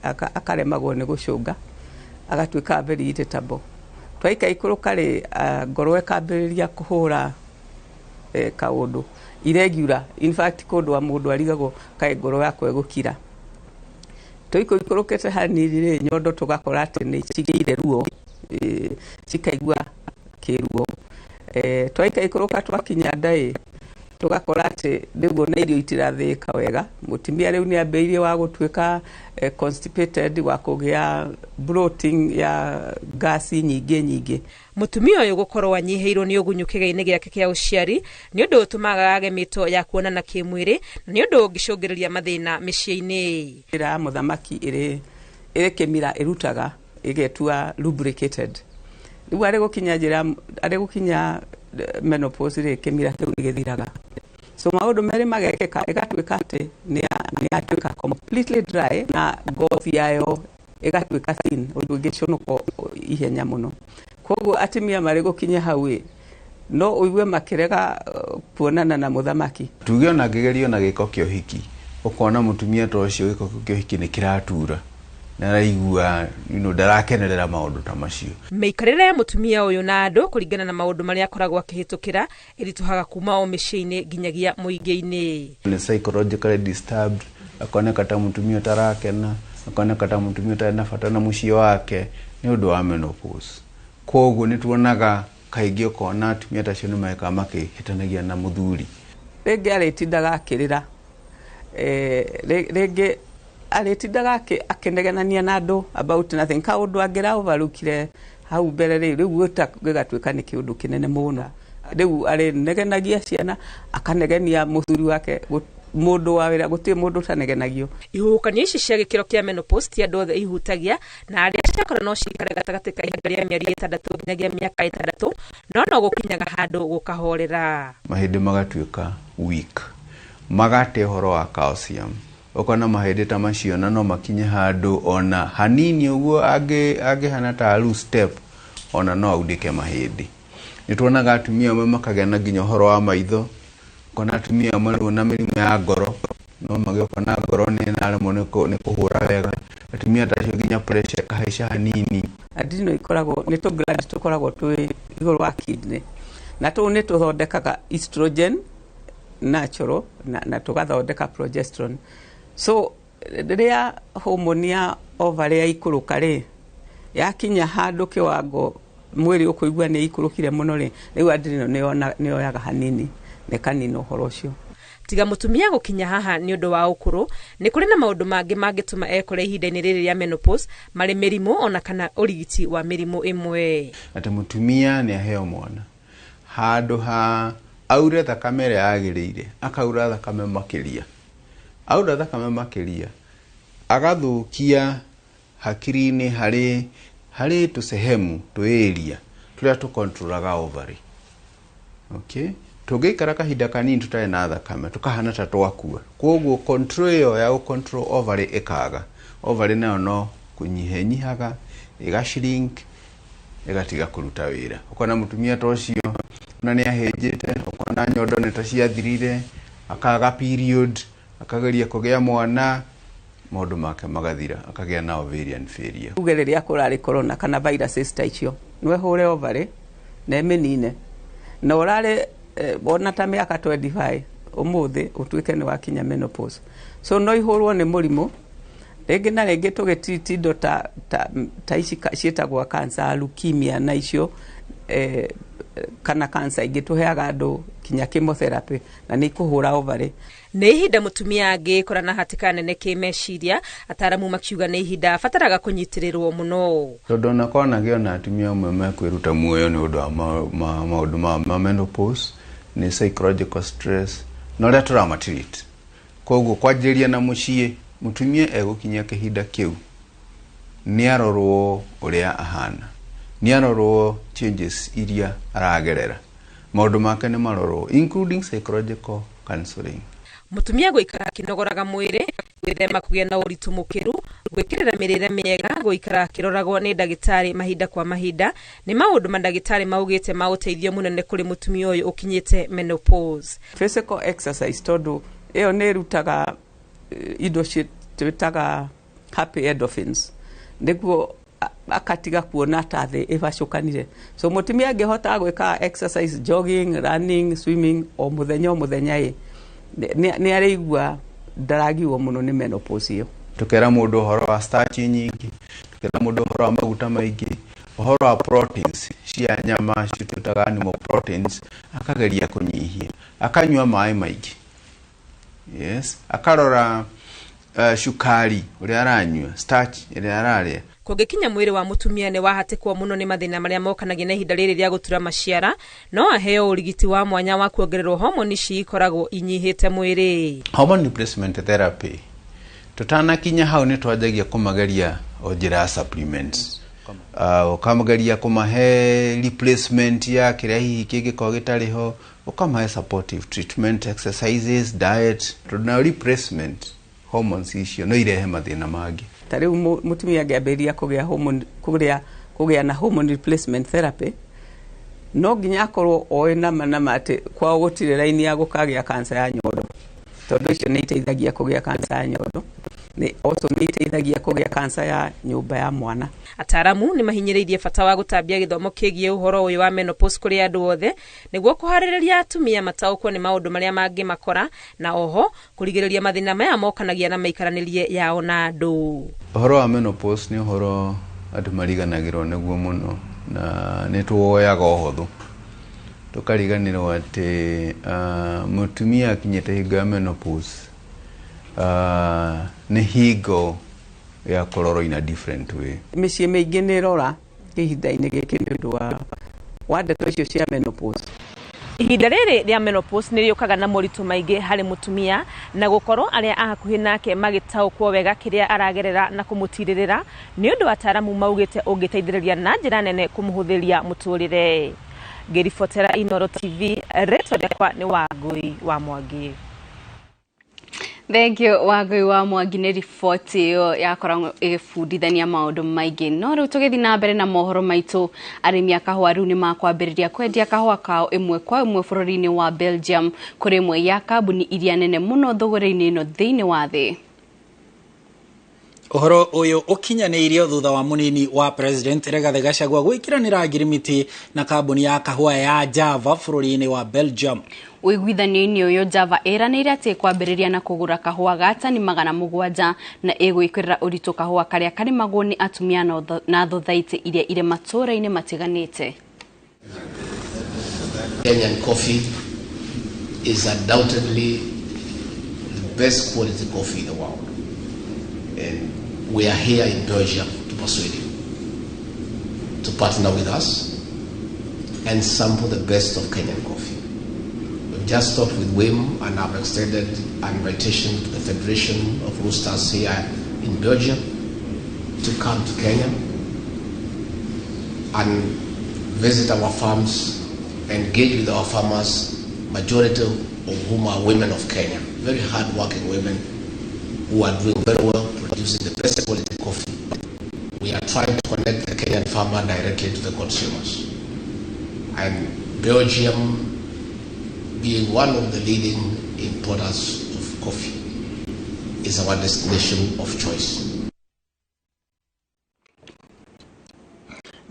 akaremagwo nĩ gũcũnga, agatuĩka very irritable. Twaikaikũrũka rĩ, ngoro ĩkambĩrĩria kũhũra kaũndũ irregular, in fact kũndũ wa mũndũ arigagwo kaĩ ngoro yakwa ĩgũkira. Tũikũikũrũkĩte hanini rĩ, nyondo tũgakora atĩ nĩ cigĩire ruo, cikaigua kĩruo. Twaikaikũrũka twakinya nda ĩ, tũgakora atĩ rĩu ona irio itirathĩĩka wega. Mũtumia rĩu nĩ ambĩrĩirie wa gũtuĩka constipated, wa kũgĩa bloating ya gasi nyingĩ nyingĩ. Mũtumia ũyũ gũkorwo anyihĩirwo nĩ ũgunyu kĩgĩa-inĩ gĩake kĩa ũciari nĩ ũndũ ũtũmaga age mĩto ya kuonana kĩmwĩrĩ na nĩ ũndũ ũngĩcũngĩrĩria mathĩna mĩciĩ-inĩ. Njĩra ya mũthamaki ĩrĩ kĩmira ĩrutaga ĩgetua lubricated. Rĩu arĩ gũkinya njĩra, arĩ gũkinya menopause rĩ, kĩmira kĩu nĩ gĩthiraga. So maũndũ merĩ magekĩka, ĩgatuĩka atĩ nĩ yatuĩka completely dry na ngothi yayo ĩgatuĩka thin, ũndũ ĩngĩcũnũka ihenya mũno. Koguo atumia marĩ gũkinya hau ĩ, no ũigue makĩrega kuonana na mũthamaki. Tuge ona angĩgerio na gĩko kĩa ũhiki, ũkona mũtumia ta ũcio gĩko kĩu kĩa ũhiki nĩ kĩratura, na araigua ndarakenerera maũndũ ta macio. Mĩikarĩre ya mũtumia ũyũ na andũ kũringana na maũndũ marĩa akoragwo akĩhĩtũkĩra ĩritũhaga kuma o mĩciĩ-inĩ nginyagia mũingĩ-inĩ. Nĩ psychologically disturbed, akoneka ta mũtumia ũtarakena, akoneka ta mũtumia ũtarĩ na bata na mũciĩ wake nĩ ũndũ wa menopause. Koguo nĩ tuonaga kaingĩ ũkona atumia ta acio nĩ mareka makĩhĩtanagia na mũthuri. Rĩngĩ arĩtindaga akĩrĩra, rĩngĩ arĩtindaga akĩnegenania na andũ about nothing, kaũndũ angĩra overlookire hau mbere rĩ, rĩu gĩgatuĩka nĩ kĩũndũ kĩnene mũno. Rĩu arĩnegenagia ciana, akanegenia mũthuri wake, mũndũ wa wĩra, gũtirĩ mũndũ ũtanegenagio. Ihuhũkanio ici cia gĩkĩro kĩa menopause ti andũ othe ihutagia, na arĩa ciakora no cikare gatagatĩ ka ihinda rĩa mĩeri 6 nginyagia mĩaka 6, no gũkinyaga handũ gũkahorera. Mahĩndĩ magatuĩka weak, magate ũhoro wa calcium. Ũkona mahĩndĩ ta macio na no makinye handũ ona hanini ũguo angĩhana ta loose step, ona no aunĩke mahĩndĩ. Nĩ tuonaga atumia amwe makagĩa na nginya ũhoro wa maitho, ũkona atumia amwe rĩu na mĩrimũ ya ngoro, no magĩe ũkona ngoro nĩ ĩraremwo nĩ kũhũra wega. Atumia ta acio nginya pressure ĩkahaica hanini. Adrenal ikoragwo nĩ tũ gland tũkoragwo twĩ igũrũ wa kidney, na tũu nĩ tũthondekaga estrogen natural na tũgathondeka progesterone. So rĩrĩa hormone ya ovary yaikũrũka rĩ, yakinya handũ kĩwango mwĩrĩ ũkũigua nĩ ikũrũkire mũno rĩ, rĩu adrenal nĩ yoyaga hanini na ĩkanina ũhoro ũcio. Tiga mũtumia gũkinya haha nĩ ũndũ wa ũkũrũ, nĩ kũrĩ na maũndũ mangĩ mangĩtũma ekore ihinda-inĩ rĩrĩ rĩa menopause marĩ mĩrimũ ona kana ũrigiti wa mĩrimũ ĩmwe. Atĩ mũtumia nĩ aheo mwana handũ ha aure thakame ĩrĩa yagĩrĩire, akaura thakame makĩria, aura thakame makĩria agathũkia hakiri-inĩ harĩ tũsehemu twĩ area tũrĩa tũkontrolaga ovary. Okay, tũngĩikara kahinda kanini tũtarĩ na thakame tũkahana ta twakua. Koguo control ĩyo ya gũcontrol ovary ĩkaga, ovary nayo no kũnyihanyihaga, ĩgashrink, ĩgatiga kũruta wĩra. Ũkona mũtumia ta ũcio ona nĩ ahĩnjĩte, ũkona nyondo nĩ ta ciathirire, akaga period, akageria kũgĩa mwana, maũndũ make magathira, akagĩa na ovarian failure. Tuge rĩrĩa kũrarĩ corona kana viruses ta icio, no ĩhũre ovary na ĩmĩnine, na ũrarĩ wona ta mĩaka 25 ũmũthĩ ũtuĩke nĩ wakinya menopause. So no ihũrwo nĩ mũrimũ rĩngĩ na rĩngĩ, tũgĩtiriti indo ta ici ciĩtagwo cancer, leukemia na icio, kana cancer ingĩ tũheaga andũ kinya chemotherapy na nĩ ikũhũra ovary. Nĩ ihinda mũtumia angĩkora na hatĩka nene kĩmeciria, ataramu makiuga nĩ ihinda abataraga kũnyitĩrĩrwo mũno. Tondũ ona kwanagĩa na atumia amwe mekwĩruta muoyo nĩ ũndũ wa maũndũ ma menopause, nĩ psychological stress na ũrĩa tũramatreat. Koguo kwanjĩrĩria na mũciĩ, mũtumia egũkinyia kĩhinda kĩu nĩ arorwo ũrĩa ahana, nĩ arorwo changes iria aragerera, maũndũ make nĩ marorwo including psychological counseling. Mũtumia gũikara akĩnogoraga mwĩrĩ, gwĩthema kũgĩa na ũritũ mũkĩru, gwĩkĩrĩra mĩrĩre mĩega, gũikara akĩroragwo nĩ ndagĩtarĩ mahinda kwa mahinda nĩ maũndũ mandagĩtarĩ maugĩte ma ũteithio mũnene kũrĩ mũtumia ũyũ ũkinyĩte menopause. Physical exercise tondũ ĩyo nĩ ĩrutaga indo twĩtaga happy endorphins nĩguo akatiga kuona ta thĩ ĩbacũkanire. So mũtumia angĩhota gwĩka exercise, jogging, running, swimming o mũthenya o mũthenya ĩ nĩ arĩigua ndaragiwo mũno nĩ menopause ĩyo. Tukera mũndũ ũhoro wa starch nyingĩ, tukera mũndũ ũhoro wa maguta maingĩ, ũhoro wa proteins cia nyama twĩtaga animal proteins, akageria kũnyihia, akanyua maĩ maingĩ, yes, akarora cukari ũrĩa aranyua, starch ĩrĩa ararĩa. Kũngĩkinya mwĩrĩ wa mũtumia nĩ wahatĩkwo mũno nĩ mathĩna marĩa mokanagia na ihinda rĩrĩ rĩa gũtura maciara, no aheo ũrigiti wa mwanya wa kuongererwo homoni ici ikoragwo inyihĩte mwĩrĩ. Hormone replacement therapy tutanakinya hau nĩ twanjagia kũmageria o njĩra ya supplements, ũkamageria kũmahe replacement ya kĩrĩa hihi kĩngĩkorwo gĩtarĩ ho, ũkamahe supportive treatment, exercises, diet, tondũ nayo replacement hormones icio no irehe mathĩna mangĩ. Ta rĩu mũtumia angĩambĩrĩria kũgĩa na hormone replacement therapy no nginya akorwo oĩ nama nama atĩ kwao gũtirĩ raini ya gũkagĩa kansa ya nyondo, tondũ icio nĩ iteithagia kũgĩa kansa ya nyondo, also nĩ iteithagia kũgĩa kansa ya nyũmba ya mwana. Ataaramu nĩ mahinyĩrĩirie bata wa gũtambia gĩthomo kĩgiĩ ũhoro ũyũ wa menopause kũrĩ andũ othe nĩguo kũharĩrĩria atumia mataũkwo nĩ maũndũ marĩa mangĩmakora na oho kũrigĩrĩria mathĩna maya mokanagia na mĩikaranĩrie yao na andũ. Ũhoro wa menopause nĩ ũhoro andũ mariganagĩrwo nĩguo mũno na nĩ tuoyaga ũhũthũ, tũkariganĩrwo atĩ mũtumia akinyĩte hingo ya menopause nĩ hingo ya kũrorwo in a different way. Mĩciĩ mĩingĩ nĩ ĩrora ihinda-inĩ gĩkĩ nĩ ũndũ wa ndeto icio cia menopause. Ihinda rĩrĩ rĩa menopause nĩ rĩũkaga na moritũ maingĩ harĩ mũtumia na gũkorwo arĩa a hakuhĩ nake magĩtaũkwo wega kĩrĩa aragerera na kũmũtirĩrĩra nĩ ũndũ ataaramu maugĩte ũngĩteithĩrĩria na njĩra nene kũmũhũthĩria mũtũrĩre. Ngĩribotera Inooro TV, rĩtwa rĩakwa nĩ Wangũi wa Mwangi. Thank you Wangũi wa Mwangi nĩ riboti ĩyo yakoragwo ĩgĩbundithania maũndũ maingĩ. No rĩu tũgĩthiĩ na mbere na mohoro maitũ, arĩmi a kahũa rĩu nĩ makwambĩrĩria kwendia kahũa kao ĩmwe kwa ĩmwe bũrũri-inĩ wa Belgium kũrĩ ĩmwe ya kambuni iria nene mũno thogora-inĩ ĩno thĩinĩ wa thĩ. Ũhoro ũyũ ũkinyanĩirio thutha wa mũnini wa President Rigathi Gachagua gwĩkĩranĩra ngirimiti na kambuni ya kahũa ya Java bũrũri-inĩ wa Belgium. Ũiguithanio-inĩ ũyũ Java ĩranĩire atĩ kwambĩrĩria na kũgũra kahũa ga tani 700 na ĩgwĩkĩrĩra ũritũ kahũa karĩa karĩmagwo nĩ atumia na thothaitĩ iria irĩ matũũra-inĩ matiganĩte. Kenyan coffee is undoubtedly the best quality coffee in the world. And we are here in Belgium to persuade you to partner with us and sample the best of Kenyan coffee. We've just talked with WIM and have extended an invitation to the Federation of Roasters here in Belgium to come to Kenya and visit our farms, engage with our farmers, majority of whom are women of Kenya, very hard-working women who are doing very well, producing the best quality coffee. We are trying to connect the Kenyan farmer directly to the consumers. And Belgium being one of the leading importers of coffee is our destination of choice.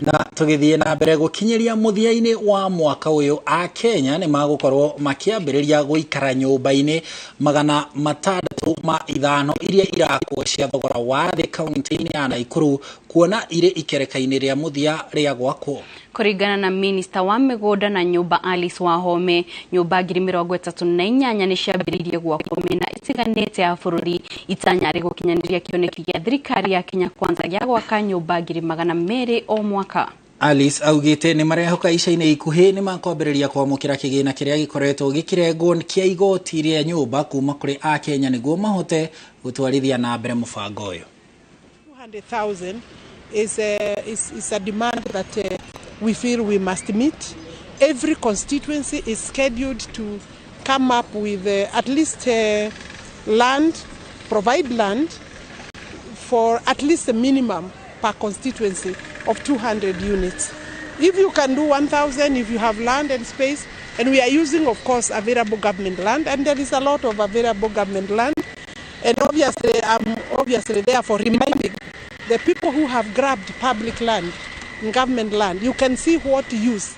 Na tũgĩthiĩ na mbere gũkinyĩria mũthia-inĩ wa mwaka ũyũ, a Kenya nĩ magũkorwo makĩambĩrĩria gũikara nyũmba-inĩ 605 iria irakwo cia thogora wa thĩ kaunti-inĩ ya Nakuru kuona irĩ ikereka-inĩ rĩa mũthia rĩa gwakwo. Kũringana na minista wa mĩgũnda na nyũmba Alice Wahome, nyũmba 38,000 nĩ ciambĩrĩirie gwakwo mĩena ĩtiganĩte ya bũrũri itanya rĩ gũkinyanĩria kĩoneki gĩa thirikari ya Kenya Kwanza gĩa gwaka nyũmba 200,000 o mwaka. Alice augĩte nĩ marehoka ica-inĩ ikuhĩ nĩ makwambĩrĩria kwamũkĩra kĩgĩna kĩrĩa gĩkoretwo gĩkĩrengwo kĩa igoti rĩa nyũmba kuma kũrĩ akenya nĩguo mahote gũtwarithia na mbere mũbango ũyũ. 200,000 is a demand that we feel we must meet. Every constituency is scheduled to come up with at least land, provide land for at least a minimum per constituency of 200 units. If you can do 1,000, if you have land and space, and we are using, of course, available government land, and there is a lot of available government land. And obviously, I'm obviously therefore reminding the people who have grabbed public land, government land, you can see what use.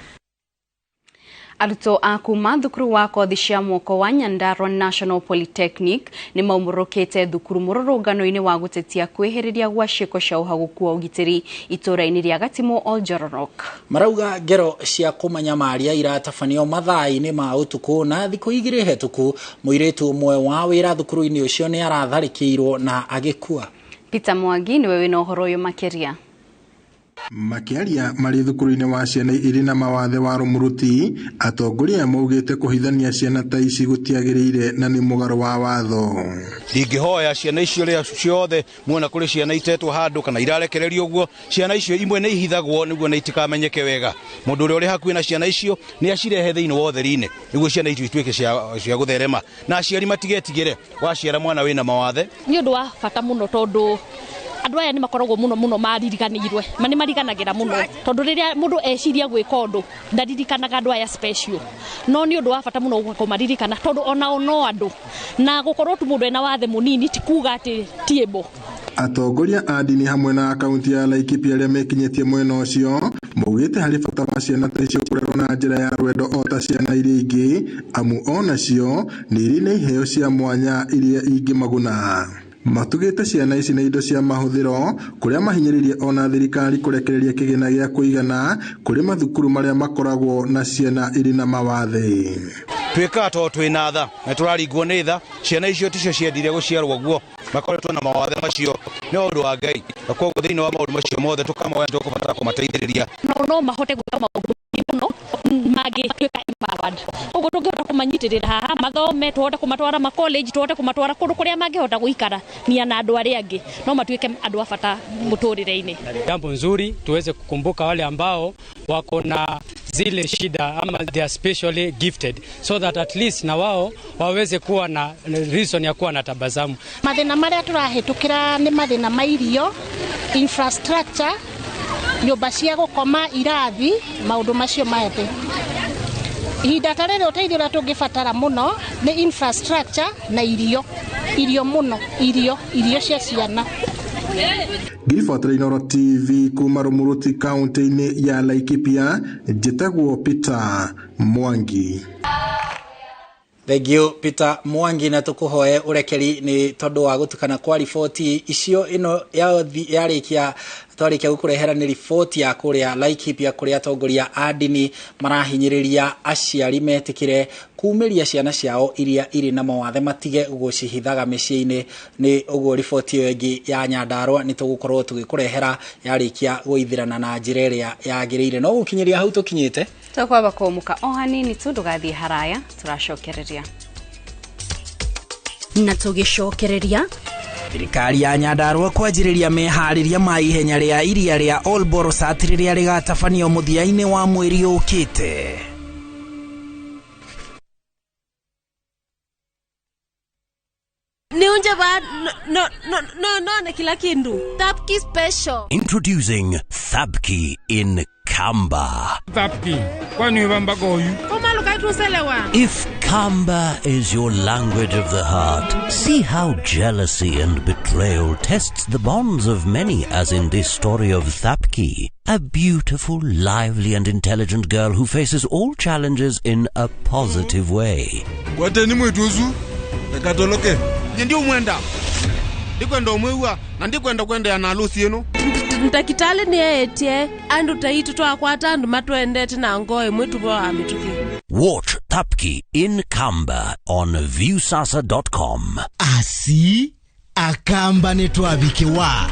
Arutwo a kuma thukuru wa kothi cia mwoko wa Nyandarua National Polytechnic ni maumũrũkĩte thukuru mũrũrũngano-inĩ wa gũtetia kwĩhĩrĩria gwa ciĩko cia ũhagũku wa ũgitĩri itũũra-inĩ rĩa Gatimũ Oljororok. Marauga ngero cia kũmanyamaria iratabanio mathaa-inĩ ma ũtukũ na thikũ 2 hetũku mũirĩtu ũmwe wa wĩra thukuru-inĩ ũcio nĩ aratharĩkĩirwo na agĩkua. Peter Mwangi nĩwe wĩna ũhoro ũyũ makĩria. Makiaria marĩ thukuru-inĩ wa ciana irĩ na mawathe wa Rũmũrũti, atongoria maugĩte kũhithania ciana ta ici gũtiagĩrĩire na nĩ mũgarũ wa watho. Ndingĩhoya ciana icio rĩa ciothe muona kũrĩ ciana itetwo handũ kana irarekererio ũguo, ciana icio imwe nĩ ihithagwo nĩguo na itikamenyeke wega. Mũndũ ũrĩa ũrĩ hakuhĩ na ciana icio nĩ acirehe thĩinĩ wa ũtheri-inĩ nĩguo ciana icio ituĩke cia gũtherema, na aciari matigetigĩre waciara mwana wĩna mawathe. Nĩ ũndũ wa bata mũno tondũ andũ aya nĩ makoragwo mũno mũno maririganĩirwe, ma nĩ mariganagĩra mũno tondũ rĩrĩa mũndũ eciria gwĩka ũndũ ndaririkanaga andũ aya special, no nĩ ũndũ wa bata mũno kũmaririkana tondũ onao no andũ, na gũkorwo tu mũndũ ena wathe mũnini ti kuga atĩ ti able. Atongoria a ndini hamwe na kaunti ya Laikipia arĩa mekinyĩtie mwena ũcio maugĩte harĩ bata wa ciana ta icio kũrerwo na njĩra ya rwendo o ta ciana iria ingĩ, amu onacio nĩ irĩ na iheo cia mwanya iria ingĩmaguna. Matugĩte ciana ici na indo cia mahũthĩro kũrĩa mahinyĩrĩirie ona thirikari kũrekereria kĩgĩna gĩa kũigana kũrĩ mathukuru marĩa makoragwo na ciana irĩ na mawathe. Twĩkaga tondũ twĩna tha na tũraringwo nĩ tha, ciana icio ticio ciendire gũciarwo guo, makoretwo na mawathe macio nĩ ũndũ wa Ngai, na koguo thĩinĩ wa maũndũ macio mothe tũkamoya tũkũbatara kũmateithĩrĩria. No mahote gwĩka maũndũ mũno mangĩtuĩka empowered, ũguo tũngĩhota kũmanyitĩrĩra haha mathome, tũhote kũmatwara ma college, tũhote kũmatwara kũndũ kũrĩa mangĩhota gũikarania na andũ arĩa angĩ, no matuĩke andũ a bata mũtũrĩre-inĩ. Jambo nzuri tuweze kukumbuka wale ambao wako na zile shida ama they are specially gifted, so that at least na wao waweze kuwa na reason ya kuwa na tabasamu. Mathĩna marĩa tũrahĩtũkĩra nĩ mathĩna ma irio, infrastructure, nyũmba cia gũkoma, irathi, maũndũ macio maete. Ihinda ta rĩrĩ ũteithio ũrĩa tũngĩbatara mũno nĩ infrastructure na irio, irio mũno, irio, irio cia ciana. Ngiribotera Inooro TV kuma Rũmũrũti kaunti-inĩ ya Laikipia, njĩtagwo Peter Mwangi. Thank you Peter Mwangi, na tukuhoe urekeri ni tondu wa gutukana kwa riboti icio ino yarikia twarikia gukurehera ni riboti ya kuria Laikipia kuria atongoria a ndini marahinyiriria aciari metikire kumiria ciana ciao iria iri na mawathe matige gucihithaga miciĩ-inĩ. Ni uguo riboti ĩyo ĩngĩ ya Nyandarua ni tugukorwo tugikurehera yarikia guithirana na njira ĩrĩa yagĩrĩire. No gukinyiria hau tukinyite tukwamba kũmũka o hanini tu ndũgathiĩ haraya, tũracokereria na tũgĩcokereria. Thirikari ya Nyandarua kwanjĩrĩria meharĩria ma ihenya rĩa iria rĩa Olborosat rĩrĩa rĩgatabanio mũthia-inĩ wa mweri ũkĩte. Niunje ba no no no no na kila kindu. Thapki special. Introducing Thapki in Kamba. Thapki, kwani ubamba goyu? If Kamba is your language of the heart, see how jealousy and betrayal tests the bonds of many, as in this story of Thapki, a beautiful, lively and intelligent girl who faces all challenges in a positive way. Kwateni mwituzu, ekatoloke. Nyendi umwenda. Ndikwenda umwewa, na ndikwenda kwenda na harusi yenu. Ndakitale ni etie, andu taitu twakwata andu matwendete na ngoe mwitu bo amituki. Watch Thapki in Kamba on viewsasa.com. Asi akamba netwabikewa.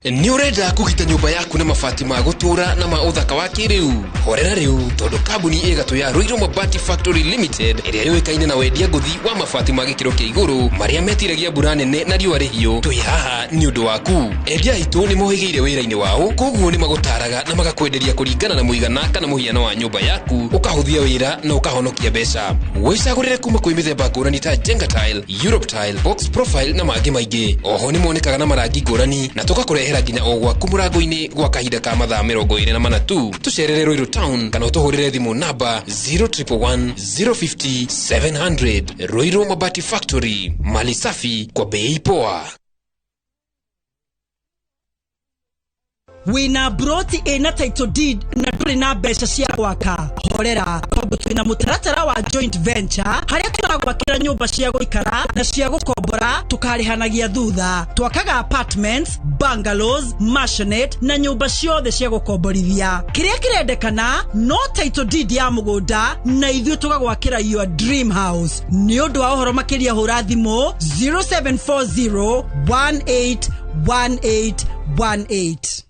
Nĩ ũrenda kũgita nyũmba yaku na mabati ma gũtũũra na ma ũthaka wa kĩrĩu? Horera rĩu, tondũ kambuni ĩgatũ ya Ruiru Mabati Factory Limited ĩrĩa yũĩkaine na wendia ngũthi wa mabati ma gĩkĩro kĩa igũrũ marĩa metiragia mbura nene na riũa rĩhiũ, twĩ haha nĩ ũndũ waku. Endia aitũ nĩ mohĩgĩire wĩra-inĩ wao, koguo nĩ magũtaraga na magakwenderia kũringana na mũigana kana mũhiano wa nyũmba yaku, ũkahũthia wĩra na ũkahonokia mbeca. Wĩcagũrĩre kuma kwĩ mĩthemba ngũrani ta Jenga Tile, Europe Tile, Box Profile na mangĩ maingĩ. Oho nĩ monekaga na marangi ngũrani na tũgakũrehera nginya o gwaku mũrango-inĩ gwa kahinda ka mathaa 24 tu. Tũcerere Ruiru Town kana ũtũhũrĩre thimũ namba 0111 050 700. Ruiru Mabati Factory, mali safi kwa bei poa. Wina broti ina title deed na ndũrĩ na mbeca cia gwaka, horera tondũ twĩna mũtaratara wa joint venture harĩa tũragwakĩra nyũmba cia gũikara na cia gũkombora tũkarĩhanagia thutha. Twakaga apartments, bungalows, maisonette na nyũmba ciothe cia gũkomborithia. Kĩrĩa kĩrendekana no title deed ya mũgũnda na ithuĩ tũgagwakĩra your dream house. Nĩ ũndũ wa ũhoro makĩria hũra thimũ 0740 18 18 18.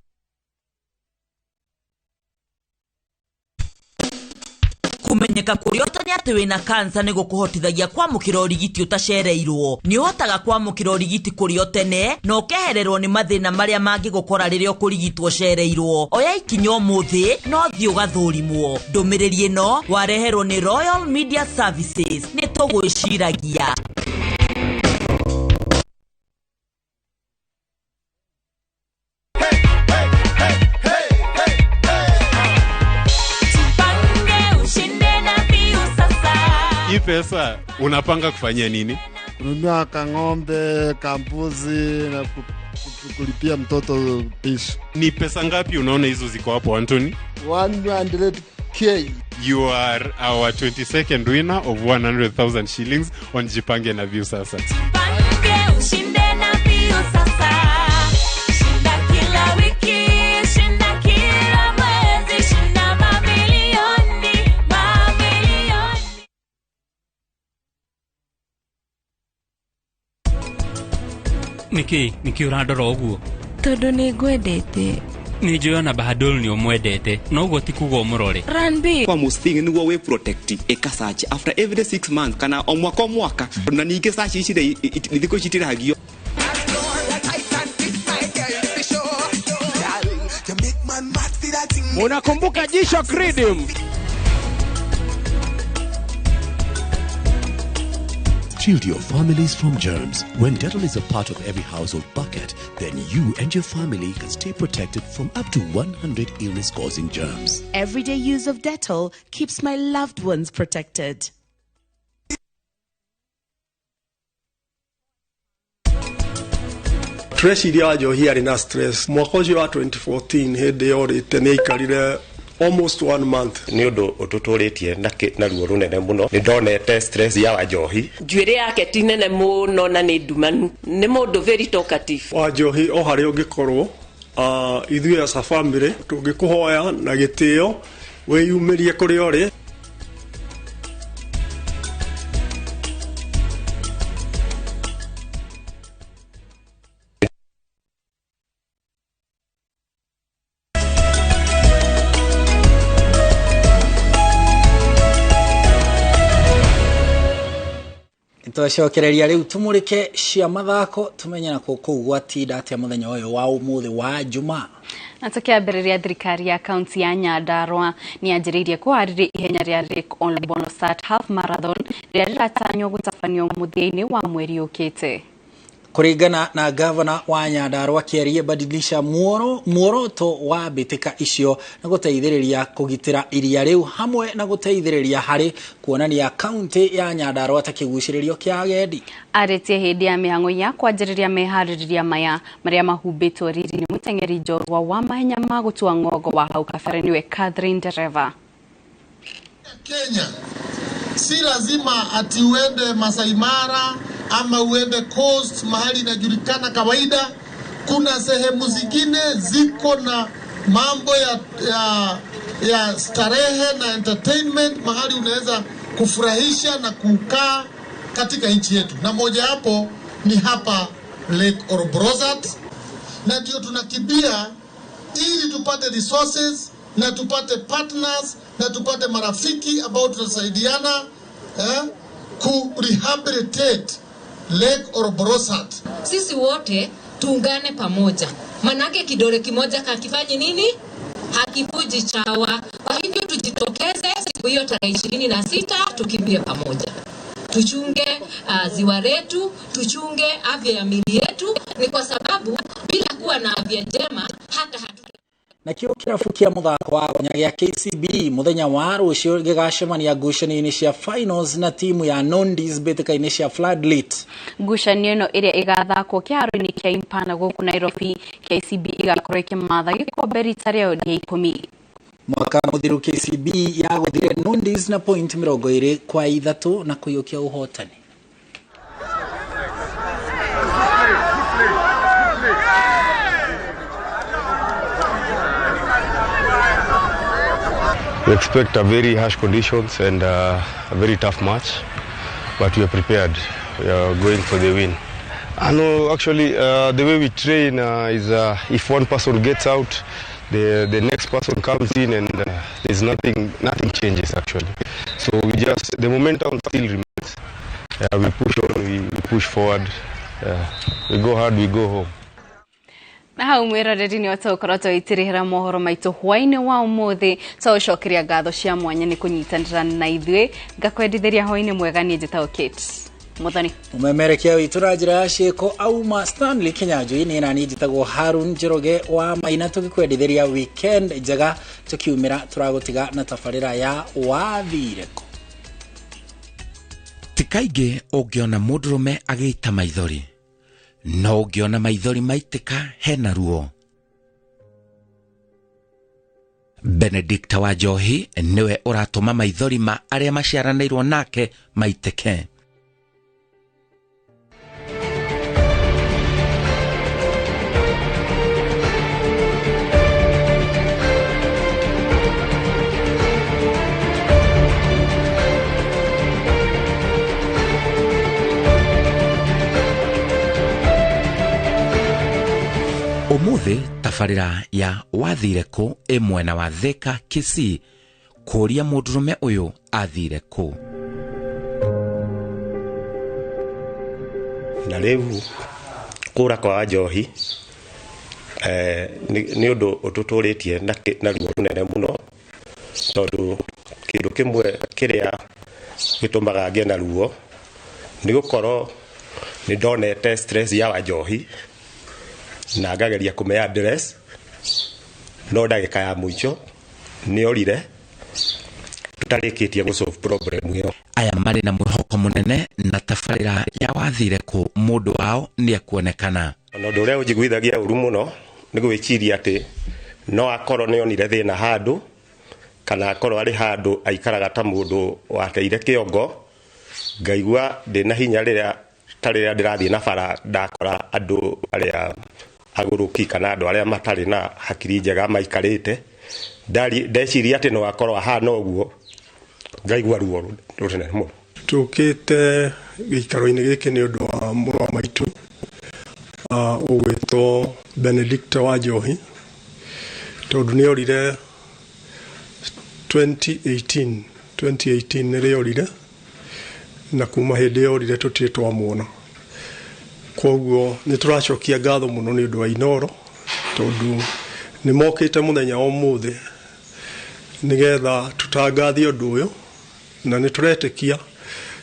Kumenyeka kũrĩa ũtanya atĩ wĩna kansa nĩ gũkũhotithagia kwamũkĩra ũrigiti ũtacereirwo. Nĩ ũhotaga kwamũkĩra ũrigiti kũrĩ o tene na ũkehererwo nĩ mathĩna marĩa mangĩgũkora rĩrĩa ũkũrigitwo ũcereirwo. Oya ikinya ũmũthĩ no thiĩ ũgathũrimwo. Ndũmĩrĩri ĩno wareherwo nĩ Royal Media Services. Nĩ tũgwĩciragia. Hii pesa unapanga kufanyia nini? Kununua kang'ombe, kambuzi na kulipia mtoto pishi. Ni pesa ngapi unaona hizo ziko hapo, Anthony? 100K. You are our 22nd winner of 100,000 shillings on Jipange na Viusasa. Jipange ushinde na Viusasa. Shinda kila wiki, shinda kila mwezi, shinda mamilioni, mamilioni. Niki ũrandora ũguo? Tondũ nĩ ngwendete. Nĩ njũĩ ona Bahadol nĩ ũmwendete, no ũguo ti kuga ũmũrore. Ranbir. Kwa most thing nĩguo wĩ protect ĩka search after every 6 months kana o mwaka o mwaka, na ningĩ search ici thikũ ici itirahagio. Unakumbuka G-Shock Rhythm? Shield your families from germs. When Dettol is a part of every household bucket, then you and your family can stay protected from up to 100 illness-causing germs. Everyday use of Dettol keeps my loved ones protected. Tureciria Wanjohi arĩ na stress mwaka ũcio wa 2014 hĩndĩ yorĩte nĩ aikarire almost 1 month. Nĩ ũndũ ũtũtũrĩtie na ruo rũnene mũno. Nĩ ndonete stress ya Wanjohi. Njuĩrĩ yake ti nene mũno na nĩ ndumanu. Nĩ mũndũ very talkative. Wanjohi o harĩa ũngĩkorwo, ithuĩ as a family tũngĩkũhoya na gĩtĩo wĩyumĩrie kũrĩa ũrĩ. Twacokereria rĩu tumũrĩke cia mathako tumenye na kũu gwatinda atĩa mũthenya ũyũ wa ũmũthĩ wa Jumaa. Na tukiambĩrĩria thirikari ya kaunti ya Nyandarua nĩ yanjĩrĩirie kũharĩria ihenya rĩa Lake Olbolosat Half Marathon rĩrĩa rĩratanywo gũtabanio mũthia-inĩ wa mweri ũkĩte. Kũringana na gavana wa Nyandarua Kĩarie Badilisha, muoroto wa mbĩtĩka icio na gũteithĩrĩria kũgitĩra iria rĩu hamwe na gũteithĩrĩria harĩ kuonania kaunti ya Nyandarua ta kĩgucĩrĩrio kĩa agendi. Arĩtie hĩndĩ ya mĩhang'o ya kwanjĩrĩria meharĩrĩria maya marĩa mahumbĩtwo riri nĩ mũteng'eri njorua wa mahenya ma gũtua ng'ongo wa hau kabere nĩwe Catherine Ndereva. Kenya si lazima ati uende Masai Mara ama uende coast mahali inajulikana kawaida. Kuna sehemu zingine ziko na mambo ya starehe na entertainment, mahali unaweza kufurahisha na kukaa katika nchi yetu, na moja hapo ni hapa Lake Olbolosat. na ndio tunakimbia ili tupate resources na tupate partners na tupate marafiki ambao tutasaidiana ku rehabilitate Lake Olbolosat. Sisi wote tuungane pamoja, manake kidole kimoja hakifanyi nini? Hakifuji chawa. Kwa hivyo tujitokeze siku hiyo tarehe 26 tukimbie pamoja. Tuchunge ziwa letu, tuchunge afya ya miili yetu, ni kwa sababu bila kuwa na afya njema hata hatu. Nakio kirabu kia muthako wa gonya gia KCB muthenya wa rucio gigacemania ngucanio-inĩ cia finals na timu ya Nondis mbĩtĩka-inĩ cia Floodlit. Ngucanio ĩno ĩrĩa ĩgathakwo kĩharo-inĩ kĩa Impala gũkũ Nairobi, KCB ĩgakorwo ĩkĩmatha gĩkombe rita rĩayo rĩa 10. Mwaka mũthiru KCB yagũthire Nondis na point 23 na kũiyũkia ũhotani. We expect a very harsh conditions and a very tough match, but we are prepared. We are going for the win. I know actually the way we train is if one person gets out, the next person comes in, and there's nothing changes actually. So we just, the momentum still remains. We push on, we push forward, we go hard, we go home. Na hau mwiroreri ni watokorwo tũgĩtirĩhĩra mohoro maitũ hwaĩ-inĩ wa ũmũthĩ, tũgũcokeria ngatho cia mwanya nĩ kũnyitanĩra na ithuĩ. Ngakwendithĩria hwaĩ-inĩ mwega. Niĩ njĩtagwo Kate Muthoni. Mũmemerekia witũ na njĩra ya ciĩko auma Stanley Kinyanjui, niĩ na niĩ njĩtagwo Harun Njoroge wa Maina, tũgĩkwendithĩria weekend njega. Tũkiumĩra tũragũtiga na tabarĩra ya wathire kũ. Ti kaingĩ ũngĩona mũndũrũme agĩita maithori, no ũngĩona maithori maitĩka hena ruo. Benedicta wa Njohi niwe ũratũma maithori ma arĩa maciaranĩirwo nake maitĩke. Umuthi tabarĩra ya wathire kũ ĩ mwena wa Thika Kisii kũria mũndũrũme ũyũ athire kũ. Na rĩu kũra kwa Njohi nĩ ũndũ ũtũtũrĩtie na ruo rũnene mũno, tondũ kĩndũ kĩmwe kĩrĩa gĩtũmaga ngĩe na ruo nĩ gũkorwo nĩ ndonete stress ya Wanjohi na ngageria kũmea address, no ndagĩka ya mũico nĩ orire tũtarĩkĩtie gũ solve problem ĩyo. Aya marĩ na mwĩhoko mũnene na tabarĩra ya wathire kũ mũndũ wao nĩ ekuonekana. Ona ũndũ ũrĩa ũnjiguithagia ũru mũno nĩ gwĩciria atĩ no akorwo nĩ onire thĩna handũ, kana akorwo arĩ handũ aikaraga ta mũndũ wateire kĩongo. Ngaigua ndĩna hinya rĩrĩa ta rĩrĩa ndĩrathiĩ na bara ndakora andũ arĩa agũrũki kana andũ arĩa matarĩ na hakiri njega maikarĩte, ndeciria atĩ no akorwo ahana ũguo, ngaigua ruo rũnene mũno. Tũkĩte gĩikaro-inĩ gĩkĩ nĩ ũndũ wa mũrũ wa maitũ ũgwĩtwo Benedicta wa Njohi, tondũ nĩ orire 2018 nĩrĩo orire, na kuma hĩndĩ ĩyo orire tũtirĩ twamuona. Koguo nĩ tũracokia ngatho mũno nĩ ũndũ wa Inooro, tondũ nĩ mokĩte mũthenya wa ũmũthĩ nĩgetha tũtangathe ũndũ ũyũ, na nĩ tũretĩkia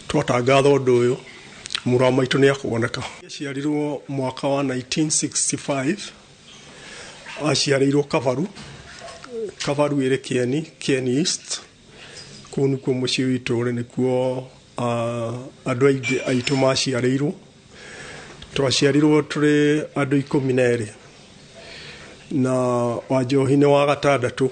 twatangatha ũndũ ũyũ mũrũ wa maitũ nĩ akuoneka. Aciarirwo mwaka wa 1965, aciarĩirwo Kabaru, Kabaru ĩrĩ Kieni, Kieni East. Kũu nĩkuo mũciĩ witũ ũrĩ, nĩkuo andũ aingĩ aitũ maciarĩirwo. Twaciarirwo tũrĩ andũ 12, na Wanjohi nĩ wa gatandatũ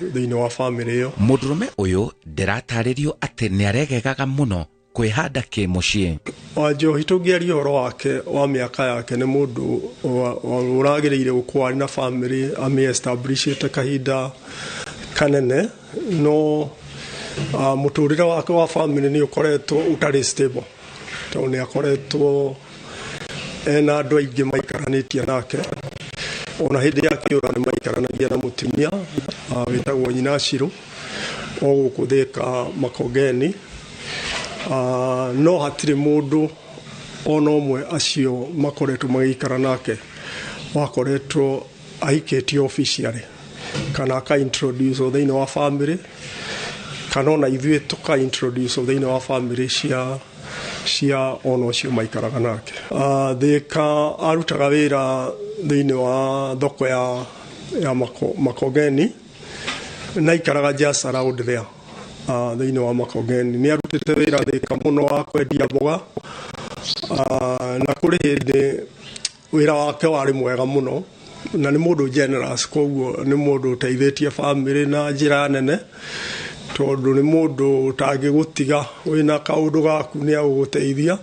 thĩinĩ wa bamĩrĩ ĩyo. Mũndũrũme ũyũ ndĩratarĩrio atĩ nĩ aregegaga mũno kwĩhanda kĩmũciĩ. Wanjohi tũngĩaria ũhoro wake wa mĩaka yake, nĩ mũndũ ũragĩrĩire gũkorwo arĩ na bamĩrĩ amĩ-establishĩte kahinda kanene, no mũtũrĩre wake wa bamĩrĩ nĩ ũkoretwo ũtarĩ stable, tondũ nĩ akoretwo Ena andũ aingĩ maikaranĩtie nake, ona hĩndĩ ya kĩũra nĩ maikaranagia na mũtumia wĩtagwo nyina Shiro o gũkũ Thika Makongeni. No hatirĩ mũndũ ona ũmwe acio makoretwo magĩikara nake wakoretwo ahikĩtio officially kana aka introduce thĩinĩ wa family, kana ona ithuĩ tũka introduce thĩinĩ wa family cia ona ũcio maikaraga nake. Thika arutaga wĩra thĩinĩ wa thoko ya Makongeni na aikaraga just around there thĩinĩ wa Makongeni. Nĩ arutĩte wĩra Thika mũno wa kwendia mboga, na kũrĩ hĩndĩ wĩra wake warĩ mwega mũno, na nĩ mũndũ generous, koguo nĩ mũndũ ũteithĩtie family na njĩra nene, tondũ nĩ mũndũ ũtangĩgũtiga wĩna kaũndũ gaku nĩ agũgũteithia.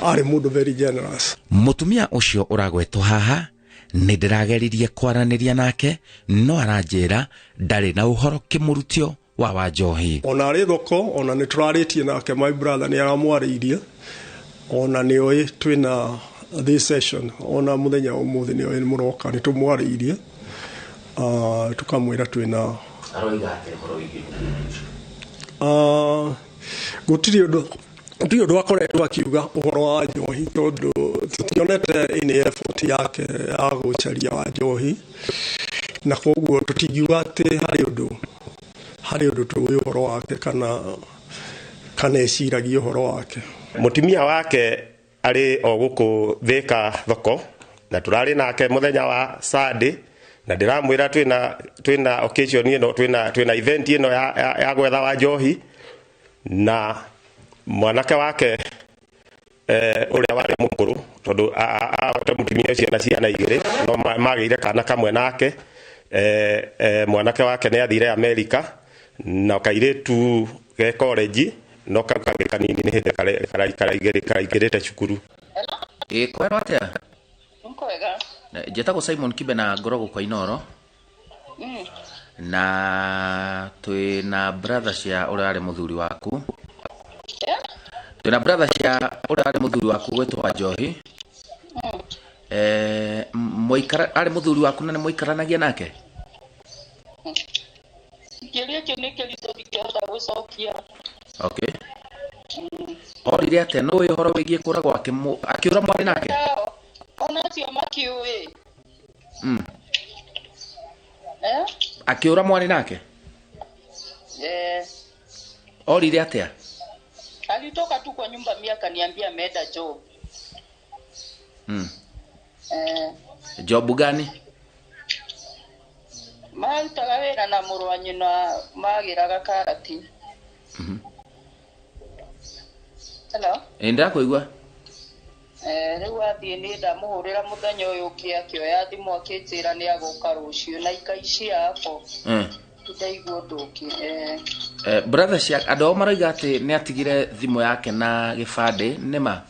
Arĩ mũndũ very generous. Mũtumia ũcio ũragwetwo haha nĩ ndĩrageririe kwaranĩria nake, no aranjĩra ndarĩ na ũhoro kĩmũrutio wa Wanjohi. Ona arĩ thoko, ona nĩ tũrarĩtie nake, my brother nĩ aramwarĩirie, ona nĩ oĩ twĩna this session, ona mũthenya ũmũthĩ nĩ oĩ mũroka, nĩ tũmwarĩirie, tũkamwĩra twĩna aroiga atĩa ũhoro wĩgiĩ? Gũtirĩ ũndũ akoretwo akiuga ũhoro wa njohi, tondũ tũtionete any effort yake ya gũcaria wa njohi, na koguo tũtingiuga atĩ harĩ ũndũ tũĩ ũhoro wake kana eciragia ũhoro wake. Mũtumia wake arĩ o gũkũ Thika thoko, na tũrarĩ nake mũthenya wa Sunday, na ndĩramwĩra twĩna occasion ĩno, twĩna event ĩno ya gwetha wa njohi, na mwanake wake ũrĩa warĩ mũkũrũ, tondũ ahote mũtumia ũcio na ciana igĩrĩ, no magĩire kana kamwe nake. Mwanake wake nĩ athire Amerika, na kairĩtu ge college, no kau kangĩ kanini nĩ hĩndĩ karaingĩrĩte cukuru. Ĩ kwerwo atĩa? Nkwega. Njĩtagwo Simon Kibe na ngoragwo kwa Inoro. Na twĩna brother cia ũrĩa arĩ mũthuri waku. Twĩna brother cia ũrĩa arĩ mũthuri waku gwĩtwo Wanjohi. Mũikara arĩ mũthuri waku na nĩ mũikaranagia nake? Kĩũria kĩu nĩ kĩritũ, ndingĩhota gũcokia. Okay. Orire atĩa? Nĩ ũĩ ũhoro wĩgiĩ kũra gwake, akĩũra mwarĩ nake? Ona acio makiũĩ. Akĩũra mwarĩ nake? Orire atĩa? Alitoka tu kwa nyumba mimi akaniambia ameenda job. Job gani? Marutaga wĩra na mũrũ wa nyina, magĩraga karati. Hello? Ĩ ndĩrakũigua. Rĩu athiĩ nĩ ndamũhũrĩra mũthenya ũyũ ũngĩ, akĩoya thimũ akĩnjĩra nĩ agũka rũciũ na ikaicia hapo. Ndaigua ũndũ ũngĩ. Brother cia andũ ao maroiga atĩ nĩ atigire thimũ yake na gĩbandĩ, nĩ ma?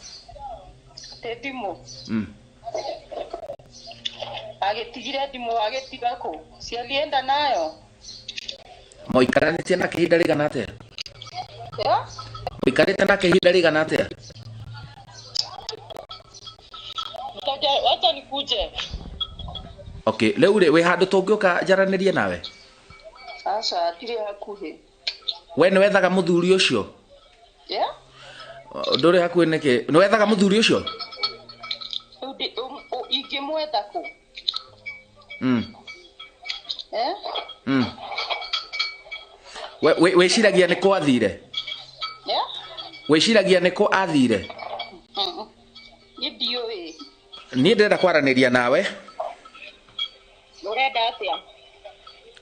Atĩ thimũ? Agĩtigire thimũ agĩtiga kũ? Si alienda nayo? Mũikaranĩtie nake ihinda rĩigana atĩa? Mũikarĩte nake ihinda rĩigana atĩa? Wacha nikuje. Okay, rĩu rĩ wĩ handũ tũngĩũka njaranĩrie nawe? Aca, ndirĩ hakuhĩ. We nĩ wethaga mũthuri ũcio? Ndũrĩ hakuhĩ nĩkĩ? Nĩ wethaga mũthuri ũcio? Ingĩmwetha kũ? Wĩciragia nĩ kũ athire? Wĩciragia nĩ kũ athire? Niĩ ndiũĩ. Niĩ ndĩrenda kwaranĩria nawe. Ũrenda atĩa?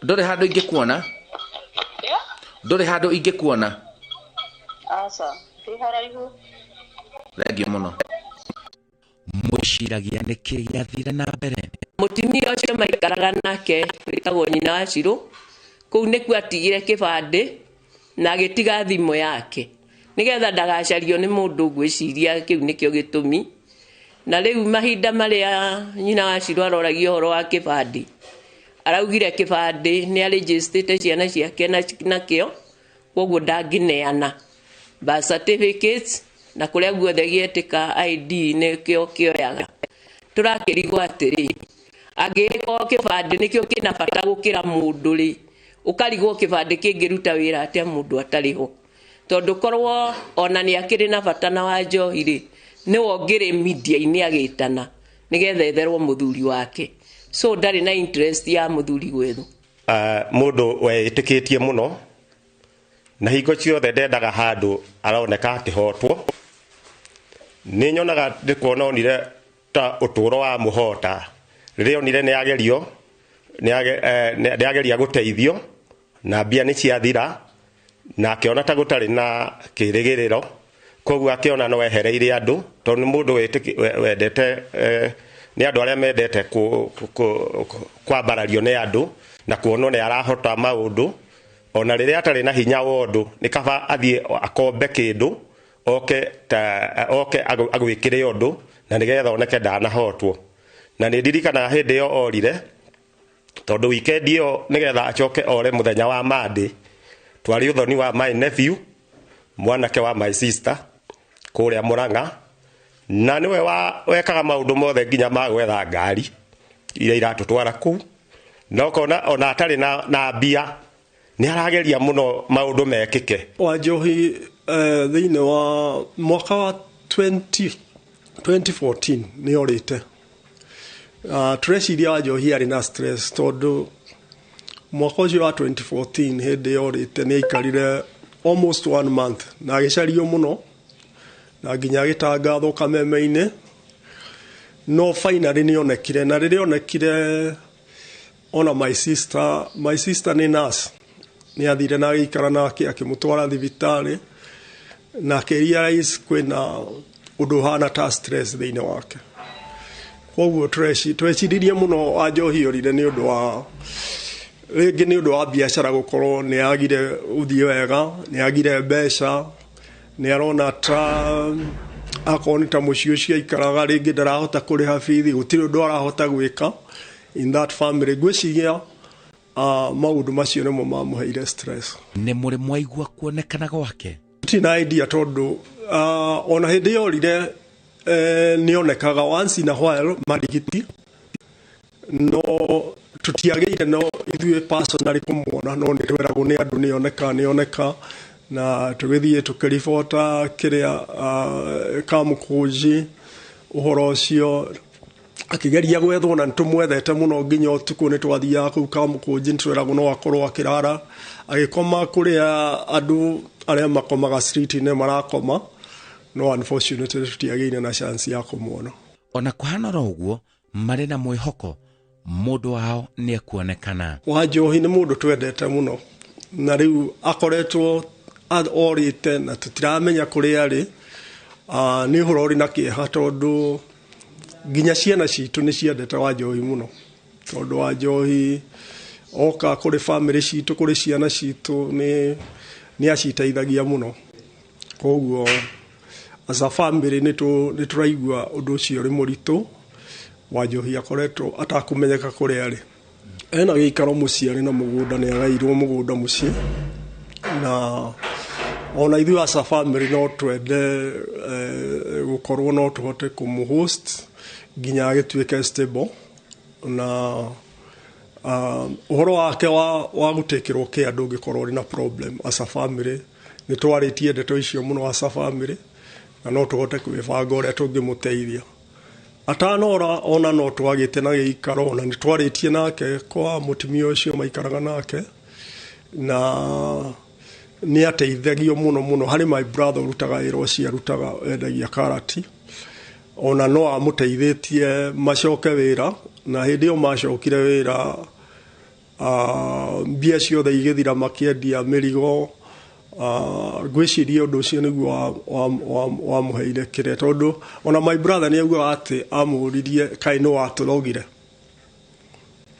Ndũrĩ handũ ingĩkuona? Ndũrĩ handũ ingĩkuona? Aca, ndĩ haraihu. Thengiũ mũno. Mwĩciragia nĩkĩ gĩathire na mbere? Mũtumia ũcio maikaraga nake wĩtagwo nyina wa Shiro, kũu nĩkuo atigire kĩbandĩ na agĩtiga thimũ yake nĩgetha ndagacario nĩ mũndũ. Ngwĩciria kĩu nĩkĩo gĩtũmi. Na rĩu mahinda marĩa nyina wa Shiro aroragia ũhoro wa kĩbandĩ, araugire kĩbandĩ nĩ arĩnjĩstĩte ciana ciake nakĩo, koguo ndangĩneana birth certificates Na kũrĩa guothe gĩetĩka ID nĩkĩo kĩoyaga. Tũrakĩrigwo atĩrĩ, angĩgĩkorwo kĩbandĩ nĩkĩo kĩna bata gũkĩra mũndũ rĩ, ũkarigwo kĩbandĩ kĩngĩruta wĩra atĩa mũndũ atarĩ ho. Tondũ korwo ona nĩ akĩrĩ na bata na Wanjohi rĩ, nĩwe ũngĩrĩ media-inĩ agĩtana nĩgetha etherwo mũthuri wake. So ndarĩ na interest ya mũthuri gwethwo. Mũndũ weĩtĩkĩtie mũno na hingo ciothe ndendaga handũ aroneka akĩhotwo. Nĩ nyonaga ndĩkuona onire ta ũtũũro wa mũhota rĩrĩa onire nĩ agerio nĩ ageria gũteithio na mbia nĩ ciathira na akĩona ta gũtarĩ na kĩrĩgĩrĩro, koguo akĩona no ehereire andũ tondũ nĩ mũndũ wendete nĩ andũ arĩa mendete kwambarario nĩ andũ na kuonwo nĩ arahota maũndũ ona rĩrĩa atarĩ na hinya wa ũndũ nĩ kaba athiĩ akombe kĩndũ oke ta oke agwĩkĩre ũndũ na nĩgetha oneke ndanahotwo. Na nĩ ndirikanaga hĩndĩ ĩyo orire tondũ weekend ĩyo nĩgetha acoke ore mũthenya wa Monday twarĩ ũthoni wa my nephew mwanake wa my sister kũrĩa Murang'a, na nĩwe wekaga maũndũ mothe nginya ma gwetha ngari iria iratũtwara kũu, na ũkona ona atarĩ na mbia nĩ arageria mũno maũndũ mekĩke. Wanjohi thĩinĩ wa mwaka wa 2014 nĩ orĩte. Tũreciria Wanjohi arĩ na stress tondũ mwaka ũcio wa 2014 hĩndĩ yorĩte nĩ aikarire almost 1 month na agĩcario mũno na nginya agĩtangathwo kameme-inĩ, no finally nĩ onekire. Na rĩrĩa onekire ona my sister nĩ nurse, nĩ athire na agĩikara nake akĩmũtwara thibitarĩ na akĩrealize kwĩna ũndũ ũhana ta stress thĩinĩ wake. Koguo tweciririe mũno Wanjohi orire nĩ ũndũ wa rĩngĩ nĩ ũndũ wa biacara gũkorwo nĩ agire ũthiĩ wega, nĩ agire mbeca, nĩ arona ta akorwo nĩ ta mũciĩ ũcio aikaraga rĩngĩ ndarahota kũrĩha bithi, gũtirĩ ũndũ arahota gwĩka in that family. Ngwĩciria maũndũ macio nĩmo mamũheire stress. Nĩ mũrĩ mwaigua kuonekana gwake? Ti na idea tondũ ona hĩndĩ yorire nĩ onekaga once in a while marigiti, no tũtiagĩire no ithuĩ personally kũmuona, no nĩ tweragwo nĩ andũ nĩ oneka na tũgĩthiĩ tũkĩribota kĩrĩa Kamũkũnji ũhoro ũcio akĩgeria gwethwo na nĩtũmwethete mũno nginya ũtukũ nĩ twathiaga kũu Kamũkũnji, nĩtweragwo no akorwo akĩrara agĩkoma kũrĩa andũ arĩa makomaga street-inĩ marakoma, no unfortunately tũtiagĩire na chance ya kũmuona. Ona kũhana oro ũguo marĩ na mwĩhoko mũndũ wao nĩ ekuonekana. Wanjohi nĩ mũndũ twendete mũno na rĩu akoretwo orĩte na tũtiramenya kũrĩa arĩ. Nĩ ũhoro ũrĩ na kĩeha tondũ nginya ciana citũ nĩ ciendete Wanjohi mũno, tondũ Wanjohi oka kũrĩ family citũ kũrĩ ciana citũ nĩ aciteithagia mũno. Koguo as a family nĩ tũraigua ũndũ ũcio ũrĩ mũritũ. Wanjohi akoretwo atakũmenyeka kũrĩa arĩ. Ena gĩikaro mũciĩ arĩ na mũgũnda, nĩ agairwo mũgũnda mũciĩ, na ona ithuĩ as a family no twende gũkorwo no tũhote kũmũhost nginya agĩtuĩke stable, na ũhoro wake wa gũtĩkĩrwo care ndũngĩkorwo ũrĩ na problem as a family. Nĩ twarĩtie ndeto icio mũno as a family na no tũhote kwĩbanga ũrĩa tũngĩmũteithia. Atanora ona no twagĩte na gĩikaro, ona nĩ twarĩtie nake kwa mũtumia ũcio maikaraga nake, na nĩ ateithagio mũno mũno harĩ my brother ũrutaga wĩra ũcio arutaga endagia karati, ona no amũteithĩtie macoke wĩra, na hĩndĩ ĩyo macokire wĩra mbia ciothe igĩthira makĩendia mĩrigo. Ngwĩciria ũndũ ũcio nĩguo wamũheire kĩrĩa, tondũ ona my brother nĩ augaga atĩ amũririe kaĩ nĩ watũrogire,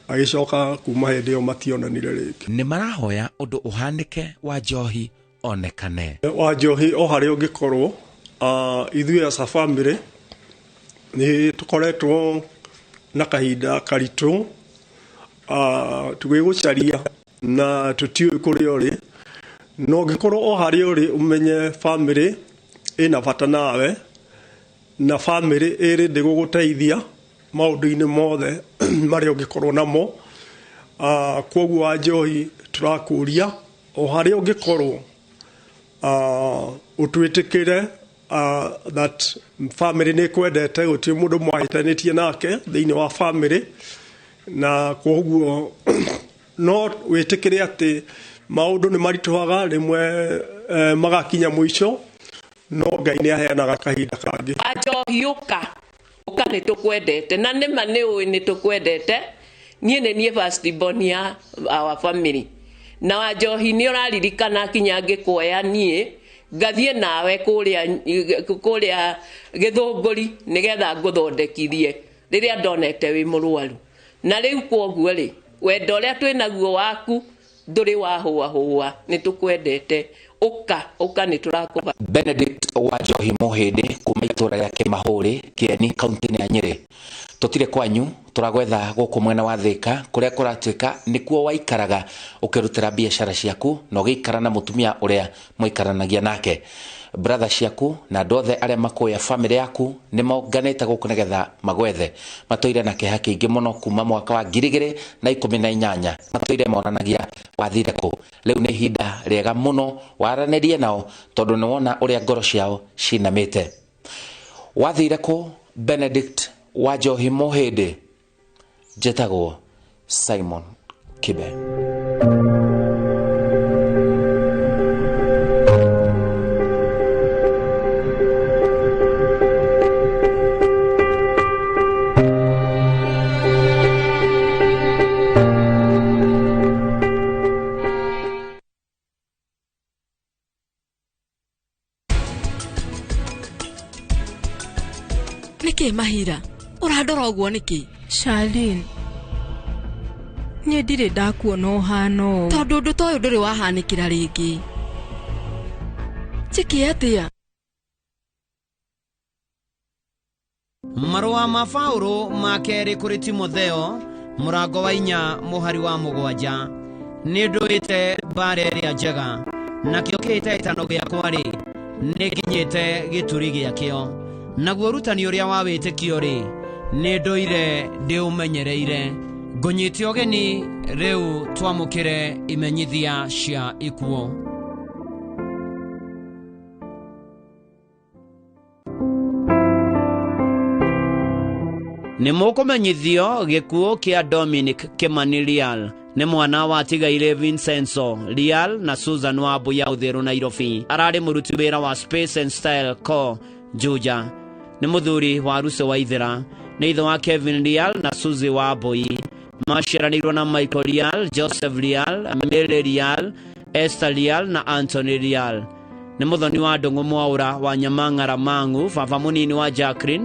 agĩcoka kuma hĩndĩ ĩyo mationanire rĩngĩ. Nĩ marahoya ũndũ ũhanĩke Wanjohi onekane. Wanjohi o harĩa ũngĩkorwo, ithuĩ as a family nĩ tũkoretwo na kahinda karitũ tũgĩgũcaria na tũtiũĩ kũrĩa ũrĩ, no ũngĩkorwo o harĩa ũrĩ ũmenye family ĩna bata nawe na bamĩrĩ ĩrĩ ndĩgũgũteithia maũndũ-inĩ mothe marĩa ũngĩkorwo namo. Kwoguo Wanjohi tũrakũria o harĩa ũngĩkorwo ũtwĩtĩkĩre that family nĩ kwendete, gũtirĩ mũndũ mwahĩtanĩtie nake thĩinĩ wa family, na kwoguo no wĩtĩkĩre atĩ maũndũ nĩ maritũhaga rĩmwe magakinya mũico, no Ngai nĩ aheanaga kahinda kangĩ. Wanjohi ũka ũka, nĩ tũkwendete na nĩma nĩ ũĩ nĩ tũkwendete. Niĩ nĩ niĩ first born ya our family, na Wanjohi nĩ ũraririkana kinya ngĩkuoya niĩ ngathiĩ nawe kũrĩa Gĩthũngũri nĩgetha ngũthondekithie rĩrĩa ndonete wĩ mũrwaru. Na rĩu kwoguo rĩ, wendo ũrĩa twĩ naguo waku ndũrĩ wahũahũa, nĩ tũkwendete. Ũka ũka, nĩ tũrakũba. Benedict Wanjohi Mũhĩndĩ kuma itũra rĩa Kĩmahũrĩ, Kĩeni, kaunti-inĩ ya Nyĩrĩ. Tũtirĩ kwanyu, tũragwetha gũkũ mwena wa Thĩka kũrĩa kũratuĩka nĩkuo waikaraga ũkĩrutĩra biacara ciaku na ũgĩikara na mũtumia ũrĩa mũikaranagia nake. Brother ciaku na andũ othe arĩa makũya family yaku nĩ monganĩte gũkũ nĩgetha magwethe. Matũire na kĩeha kĩingĩ mũno kuma mwaka wa 2018, matũire monanagia wathire kũ. Rĩu nĩ ihinda rĩega mũno waranĩrie nao tondũ nĩ wona ũrĩa ngoro ciao cinamĩte. Wathire kũ Benedict Wanjohi Mũhĩndĩ? Njĩtagwo Simon Kibe. Nĩkĩ Mahira ũrandora ũguo nĩkĩ? Charlene, niĩ ndirĩ ndakuona ũhana ũũ. Tondũ ũndũ ta ũyũ ndũrĩ wahanĩkĩra rĩngĩ. Njĩke atĩa? Marũa ma Paũlũ ma kerĩ kũrĩ Timotheo mũrango wa 4 mũhari wa 7. Nĩ ndũĩte mbara ĩrĩa njega, nakĩo kĩhĩtahĩtano gĩakwa-rĩ, nĩnginyĩte gĩturi gĩakĩo. Naguo ũrutani ũrĩa wa wĩtĩkio-rĩ, nĩ ndũire ndĩũmenyereire. Ngũnyite ũgeni rĩu twamũkĩre imenyithia cia ikuũ. Nĩ mũkũmenyithio gĩkuũ kĩa Dominic Kimani Rial nĩ mwana wa tigaire Vincenzo Rial na Susan wa Mbuya Uthiru Nairobi. Ararĩ mũruti wĩra wa Space and Style Co Juja. Nĩ mũthuri wa Ruce wa Ithera. Nĩ ithe wa Kevin Rial na Suzy wa Mbui. Maciaranĩirwo na Michael Rial, Joseph Rial, Mary Rial, Esther Rial na Anthony Rial. Nĩ mũthoni wa Ndũng'ũ Mwaũra wa Nyamang'ara Mang'u, baba mũnini wa Jacqueline,